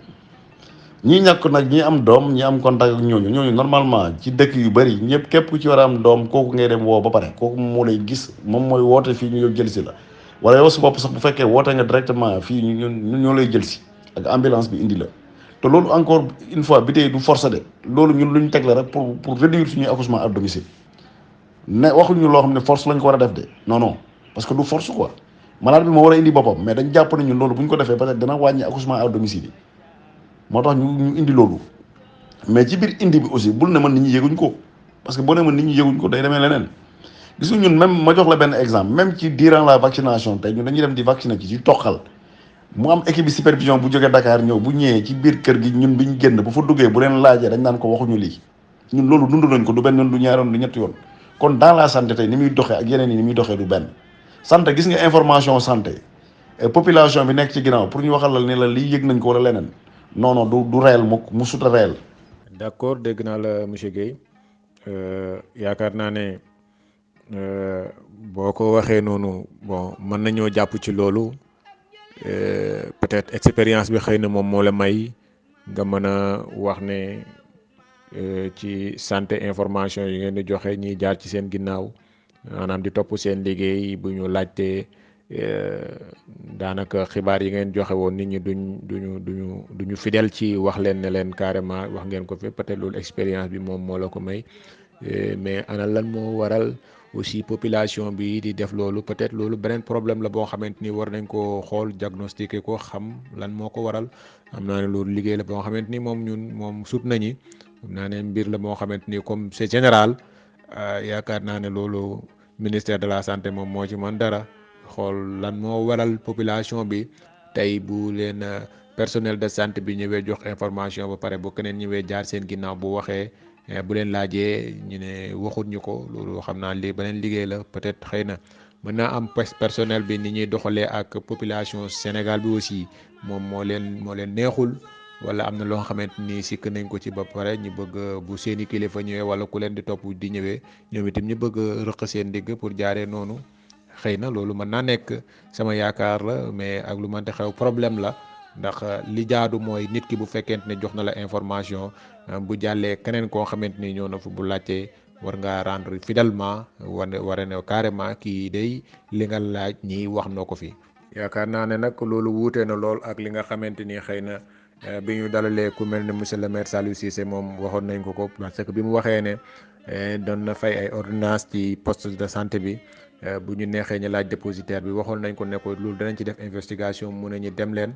ñi ñàkk nag ñi am doom ñi am contact ak ñooñu normalement ci dëkk yu bëri ñëpp képp ku ci war a am doom kooku ngay dem woo ba pare kooku moo lay gis moom mooy woote fii ñu jël si la wala yow su bopp sax bu fekkee woote nga directement fii ñu ñoo lay jël si ak ambulance bi indi la te loolu encore une fois bi tey du force de loolu ñun lu ñu teg la rek pour réduire suñuy accouchement à domicile ne waxuñu loo xam ne force lañ ko war a def de non parce que du force quoi malade bi moo war a indi boppam mais dañ jàpp ne ñun loolu bu ñu ko defee peut-être dana wàññi accouchement à domicile yi moo tax ñu indi loolu mais ci biir indi bi aussi bul ne man nit ñi yëguñ ko parce que boo ne man nit ñi yëguñ ko day demee leneen gis nga ñun même ma jox la benn exemple même ci durant la vaccination tey ñun dañuy dem di vacciner ci toqal mu am équipe de supervision bu jógee Dakar ñëw bu ñëwee ci biir kër gi ñun bi ñu génn bu fa duggee bu leen laajee dañ naan ko waxuñu lii ñun loolu dund nañ ko du benn yoon du ñaari yoon du ñetti yoon kon dans la santé tey ni muy doxee ak yeneen yi ni muy doxee du benn santé gis nga information santé population bi nekk ci ginnaaw pour ñu waxal la ne la lii yëg nañ ko wala leneen non du réel mu suta réel. d'accord dégg naa la monsieur Guèye yaakaar naa ne boo ko waxee noonu bon mën nañoo jàpp ci loolu peut-être expérience bi xëy na moom moo la may nga mën a wax ne. ci santé information yi ngeen di joxe ñiy jaar ci seen ginnaaw maanaam di topp seen liggéey bu ñu laajtee daanaka xibaar yi ngeen joxe woon nit ñi duñu fidèle ci wax leen ne leen carrément wax ngeen ko fi peut-être loolu expérience bi moom moo la ko may mais ana lan moo waral aussi population bi di def loolu peut-être loolu beneen problème la boo xamante ni war nañ ko xool diagnostiquer ko xam lan moo ko waral am naa ne loolu liggéey la boo xamante ni moom sut nañi xam naa ne mbir la moo xamante ni comme c'est général yaakaar naa ne loolu ministère de la santé moom moo ci mën dara xool lan moo waral population bi tey bu leen personnel de santé bi ñëwee jox information ba pare bu keneen ñëwee jaar seen ginnaaw bu waxee bu leen laajee ñu ne waxut ñu ko loolu xam naa li beneen liggéey la peut-être xëy na mën naa am personnel bi ni ñuy doxalee ak population Sénégal bi aussi moom moo leen neexul. wala am na loo xamante ni sikk nañ ko ci ba pare ñu bëgg bu seeni kilifa ñëwee wala ku leen di topp di ñëwee ñoom itam ñu bëgg rëq seen digg pour jaaree noonu xëy na loolu mën naa nekk sama yaakaar la mais ak lu mënti xew problème la ndax li jaadu mooy nit ki bu fekkente ne jox na la information bu jàllee keneen koo xamante ni ñëw na fa bu laajtee war ngaa rendre fidèlement war ne carrément kii day li nga laaj ñi wax na ko fi. yaakaar naa ne nag loolu wuute na lool ak li nga xamante ni xëy na. bi ñu dalalee ku mel ne monsieur le maire Saliou Cissé moom waxoon nañ ko parce que bi mu waxee ne doon na fay ay ordonnance ci poste de santé bi bu ñu neexee ñu laaj dépositaire bi waxoon nañ ko ne ko loolu danañ ci def investigation mu ne ñu dem leen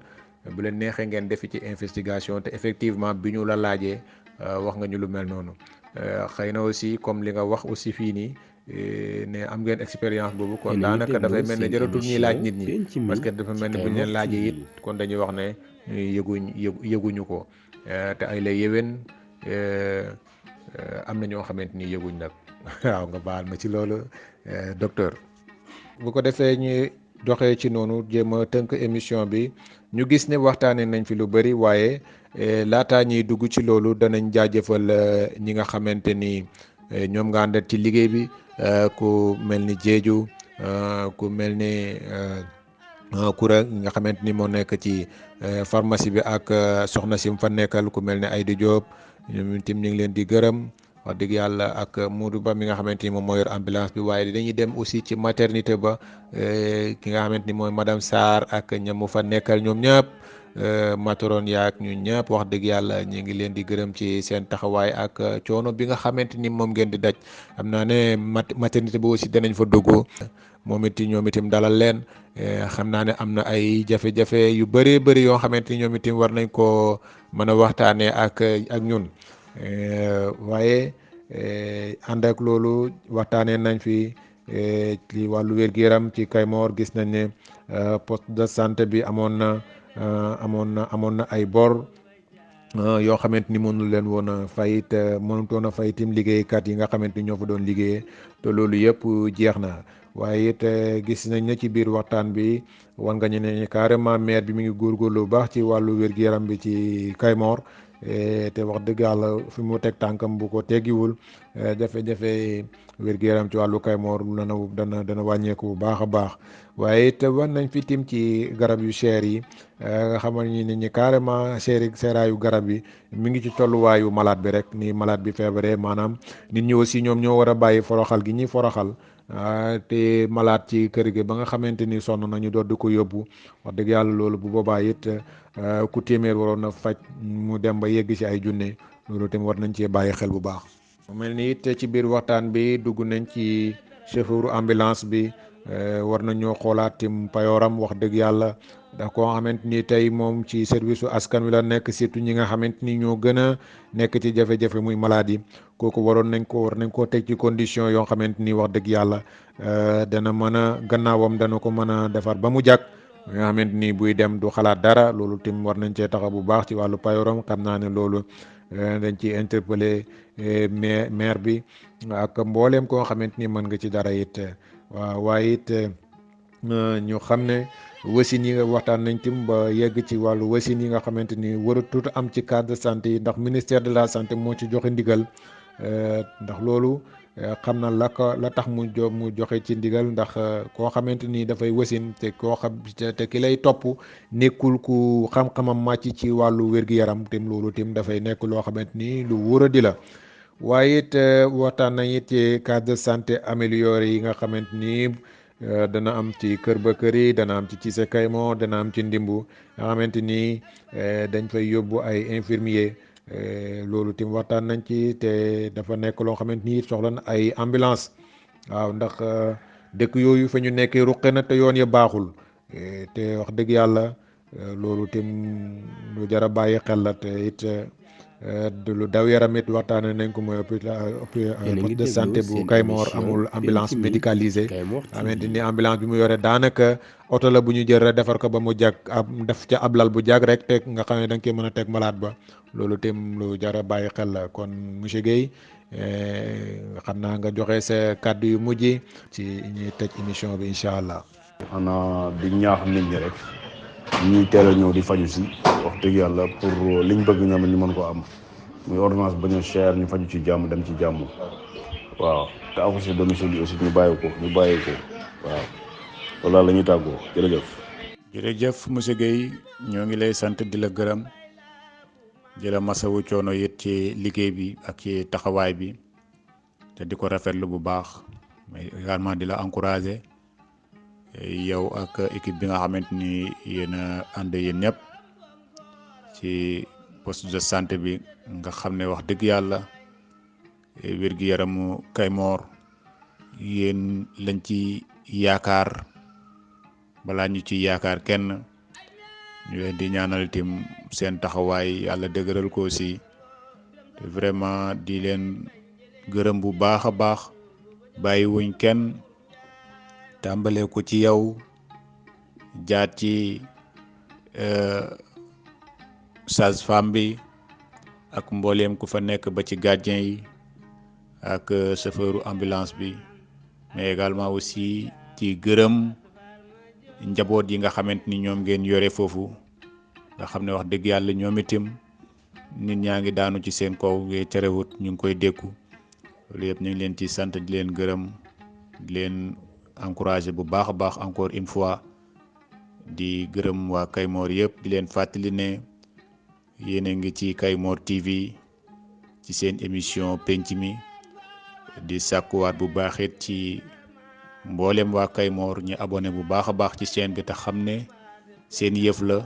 bu leen neexee ngeen defi ci investigation te effectivement bi ñu la laajee wax nga ñu lu mel noonu xëy na aussi comme li nga wax aussi fii nii ne am ngeen expérience boobu kon daanaka dafay mel ne jaratul ñuy laaj nit ñi parce que dafa mel ne bu ñu leen laajee it kon dañuy wax ne yëguñu ko te ay la yéwén am na ñoo xamante ni yëguñ nag waaw nga baal ma ci loolu docteur. bu ko defee ñu doxee ci noonu jéem a tënk émission bi ñu gis ne waxtaanee nañ fi lu bëri waaye laataa ñuy dugg ci loolu danañ jaajëfal ñi nga xamante ni ñoom nga àndat ci liggéey bi ku mel ni Jeeju ku mel ni Kura nga xamante ni moo nekk ci pharmacie bi ak soxna si mu fa nekkal ku mel ne Aydi Diop ñoom itam ñu ngi leen di gërëm wax dëgg yàlla ak Modou Ba mi nga xamante ni moom moo yor ambulance bi waaye dañuy dem aussi ci maternité ba ki nga xamante ni mooy madame Sarr ak ñamu fa nekkal ñoom ñëpp matron yaak ñu ñëpp wax dëgg yàlla ñu ngi leen di gërëm ci seen taxawaay ak coono bi nga xamante ni moom ngeen di daj xam naa ne maternité ba aussi danañ fa dugg moom it ñoom itam dalal leen xam naa ne am na ay jafe-jafe yu bëree bëri yoo xamante ni ñoom itam war nañ koo mën a waxtaanee ak ñun waaye ànd ak loolu waxtaanee nañ fi ci wàllu wér-gu-yaram ci Kaymoor gis nañ ne poste de santé bi amoon na ay bor yoo xamante ni mënul leen woon a fay te mënutoon a fay tim liggéeykat yi nga xamante ni ñoo fa doon liggéeyee te loolu yëpp jeex na waaye it gis nañ ne ci biir waxtaan bi wan nga ñu ne carrément maire bi mi ngi góorgóorlu bu baax ci wàllu wér-gu-yaram bi ci Kaymoor te wax dëgg yàlla fi mu teg tànkam bu ko teggiwul jafe-jafe wér-gu-yaram ci wàllu Kaymoor dana wàññeeku bu baax a baax waaye it wan nañ fi tim ci garab yu cher yi nga xamal ni nit ñi carrément seeraayu garab yi mi ngi ci tolluwaayu malade bi rek ni malade bi feebaree maanaam nit ñi aussi ñoom ñoo war a bàyyi foroxal gi ñuy foroxal te malade ci kër gi ba nga xamante ni sonn nañu doon di ko yóbbu wax dëgg yàlla loolu bu boobaa it ku téeméer waroon na faj mu dem ba yegg ci ay junne loolu tamit war nañ cee bàyyi xel bu baax. mu mel ni it ci biir waxtaan bi dugg nañ ci chauffeur ambulance bi war nañoo xoolaat tim payooram wax dëgg yàlla da koo xamante ni tey moom ci service su askan wi la nekk surtout ñi nga xamante ni ñoo gën a nekk ci jafe-jafe muy maladie kooku war nañ koo teg ci condition yoo xamante ni wax dëgg yàlla dana mën a gannaawam dana ko mën a defar ba mu jàkk nga xamante ni buy dem du xalaat dara loolu tim war nañ cee taxaw bu baax ci wàllu payooram xam naa ne loolu dañ ci interpeller maire bi ak mbooleem koo xamante ni mën nga ci dara it waaw waaye it ñu xam ne wasin yi nga waxtaan nañ tim ba yegg ci wàllu wasin yi nga xamante ni waratut am ci case de santé yi ndax ministère de la santé moo ci joxe ndigal ndax loolu xam na la tax mu joxe ci ndigal ndax koo xamante ni dafay wasin te te ki lay topp nekkul ku xam-xamam màcc ci wàllu wér-gu-yaram tim loolu tim dafay nekk loo xamante ni lu wóor a di la waaye it waxtaan nañ it ci case de santé amélioré yi nga xamante ni dana am ci kër ba kër yi dana am ci Cissé Kaymoor dana am ci Ndimbu nga xamante ni dañ fay yóbbu ay infirmier loolu tim waxtaan nañ ci te dafa nekk loo xamante ni soxla na ay ambulance waaw ndax dëkk yooyu fa ñu nekkee ruqe na te yoon ya baaxul te wax dëgg yàlla loolu tim lu jar a bàyyi xel la te it lu daw yaram it waxtaane nañ ko mooy poste de santé bu Kaymoor amul ambulance médicalisée xamante ni ambulance bi mu yore daanaka oto la bu ñu jël rek defar ko ba mu jag def ca ablal bu jag rek teg nga xam ne da nga koy mën a teg malade ba loolu tim lu jar a bàyyi xel la kon monsieur Guèye xam naa nga joxe sa kàddu yu mujj ci ñuy tëj émission bi incha allah. xanaa di ñaax nit ñi rek ñuy teel a ñëw di faju si wax dëgg yàlla pour liñ bëgg ñoom ñu mën ko am muy ordonnance bañ a cher ñu faju ci jàmm dem ci jàmm waaw te accoucher domicile yi aussi ñu bàyyi ko waaw loolu la ñuy tàggoo jërëjëf monsieur Guèye ñoo ngi lay sant di la gërëm di la masawu coono it ci liggéey bi ak ci taxawaay bi te di ko rafetlu bu baax mais également di la encourager yow ak équipe bi nga xamante ni yéen a ànd yéen ñëpp ci poste de santé bi nga xam ne wax dëgg yàlla wér-gu-yaramu Kaymoor yéen lañ ci yaakaar balaa ñu ci yaakaar kenn ñu leen di ñaanal tim seen taxawaay yàlla dëgëral ko aussi te vraiment di leen gërëm bu baax a baax bàyyi wuñ kenn tàmbalee ko ci yow jaat ci sage-femme bi ak mbooleem ku fa nekk ba ci gardien yi ak chauffeuru ambulance bi mais également aussi ci gërëm njaboot yi nga xamante ni ñoom ngeen yore foofu nga xam ne wax dëgg yàlla ñoom itam nit ñaa ngi daanu ci seen kaw ngay terewut ñu ngi koy dékku loolu yëpp ñu ngi leen ci sant di leen gërëm di leen encourager bu baax a baax encore une fois di gërëm waa Kaymoor yëpp di leen fàttali ne yéen a ngi ci Kaymoor TV ci seen émission penc mi di sàkkuwaat bu baax it ci mboolem waa Kaymoor ñu abonné bu baax a baax ci chaîne bi te xam ne seen yëf la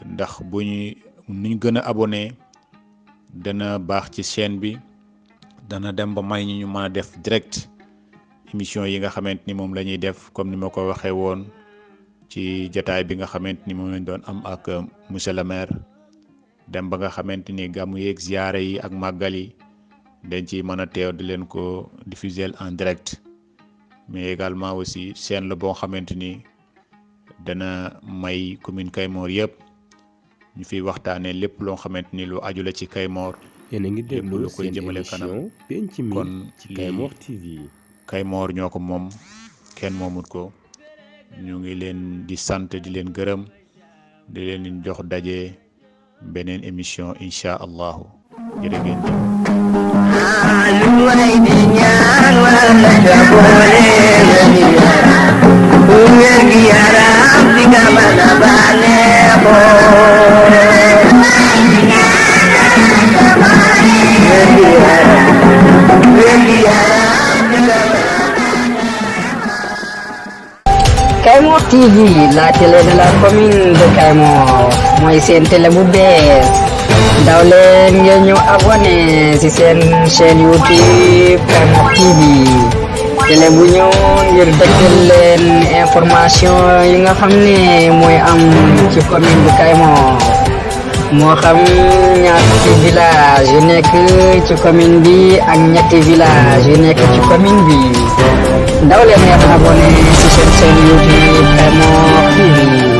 ndax bu ñu gën a abonné dana baax ci chaîne bi dana dem ba may ñu mën a def direct émission yi nga xamante ni moom la ñuy def comme ni ma ko waxee woon ci jataay bi nga xamante ni moom lañ doon am ak monsieur le maire dem ba nga xamante ni gàmmu yeeg ziyaare yi ak màggal yi dañ ci mën a teew di leen ko diffuser en direct mais également aussi chaîne la boo xamante ni dana may commune Kaymoor yëpp ñu fiy waxtaanee lépp loo xamante ni lu aju la ci Kaymoor yéen a ngi déglu lu koy seen jëmale kanam émission penc mi kon ci Kaymoor TV. Kaymoor ñoo ko moom kenn moomut ko ñu ngi leen di sant di leen gërëm di leen jox daje beneen émission incha allahu jërë ngeen jëf. Kaymoor TV, la télé de la commune de Kaymoor mooy seen télé bu bees daw leen ngeen ñëw abonné ci seen chaîne YouTube Kaymoor TV télé bu ñëw ngir dëggal leen information yi nga xam ne mooy am ci commune bu Kaymoor moo xam ñaati village yu nekk ci commune bi ak ñetti village yu nekk ci commune bi daw leen ngeen abonné ci seen chaîne YouTube Kaymoor TV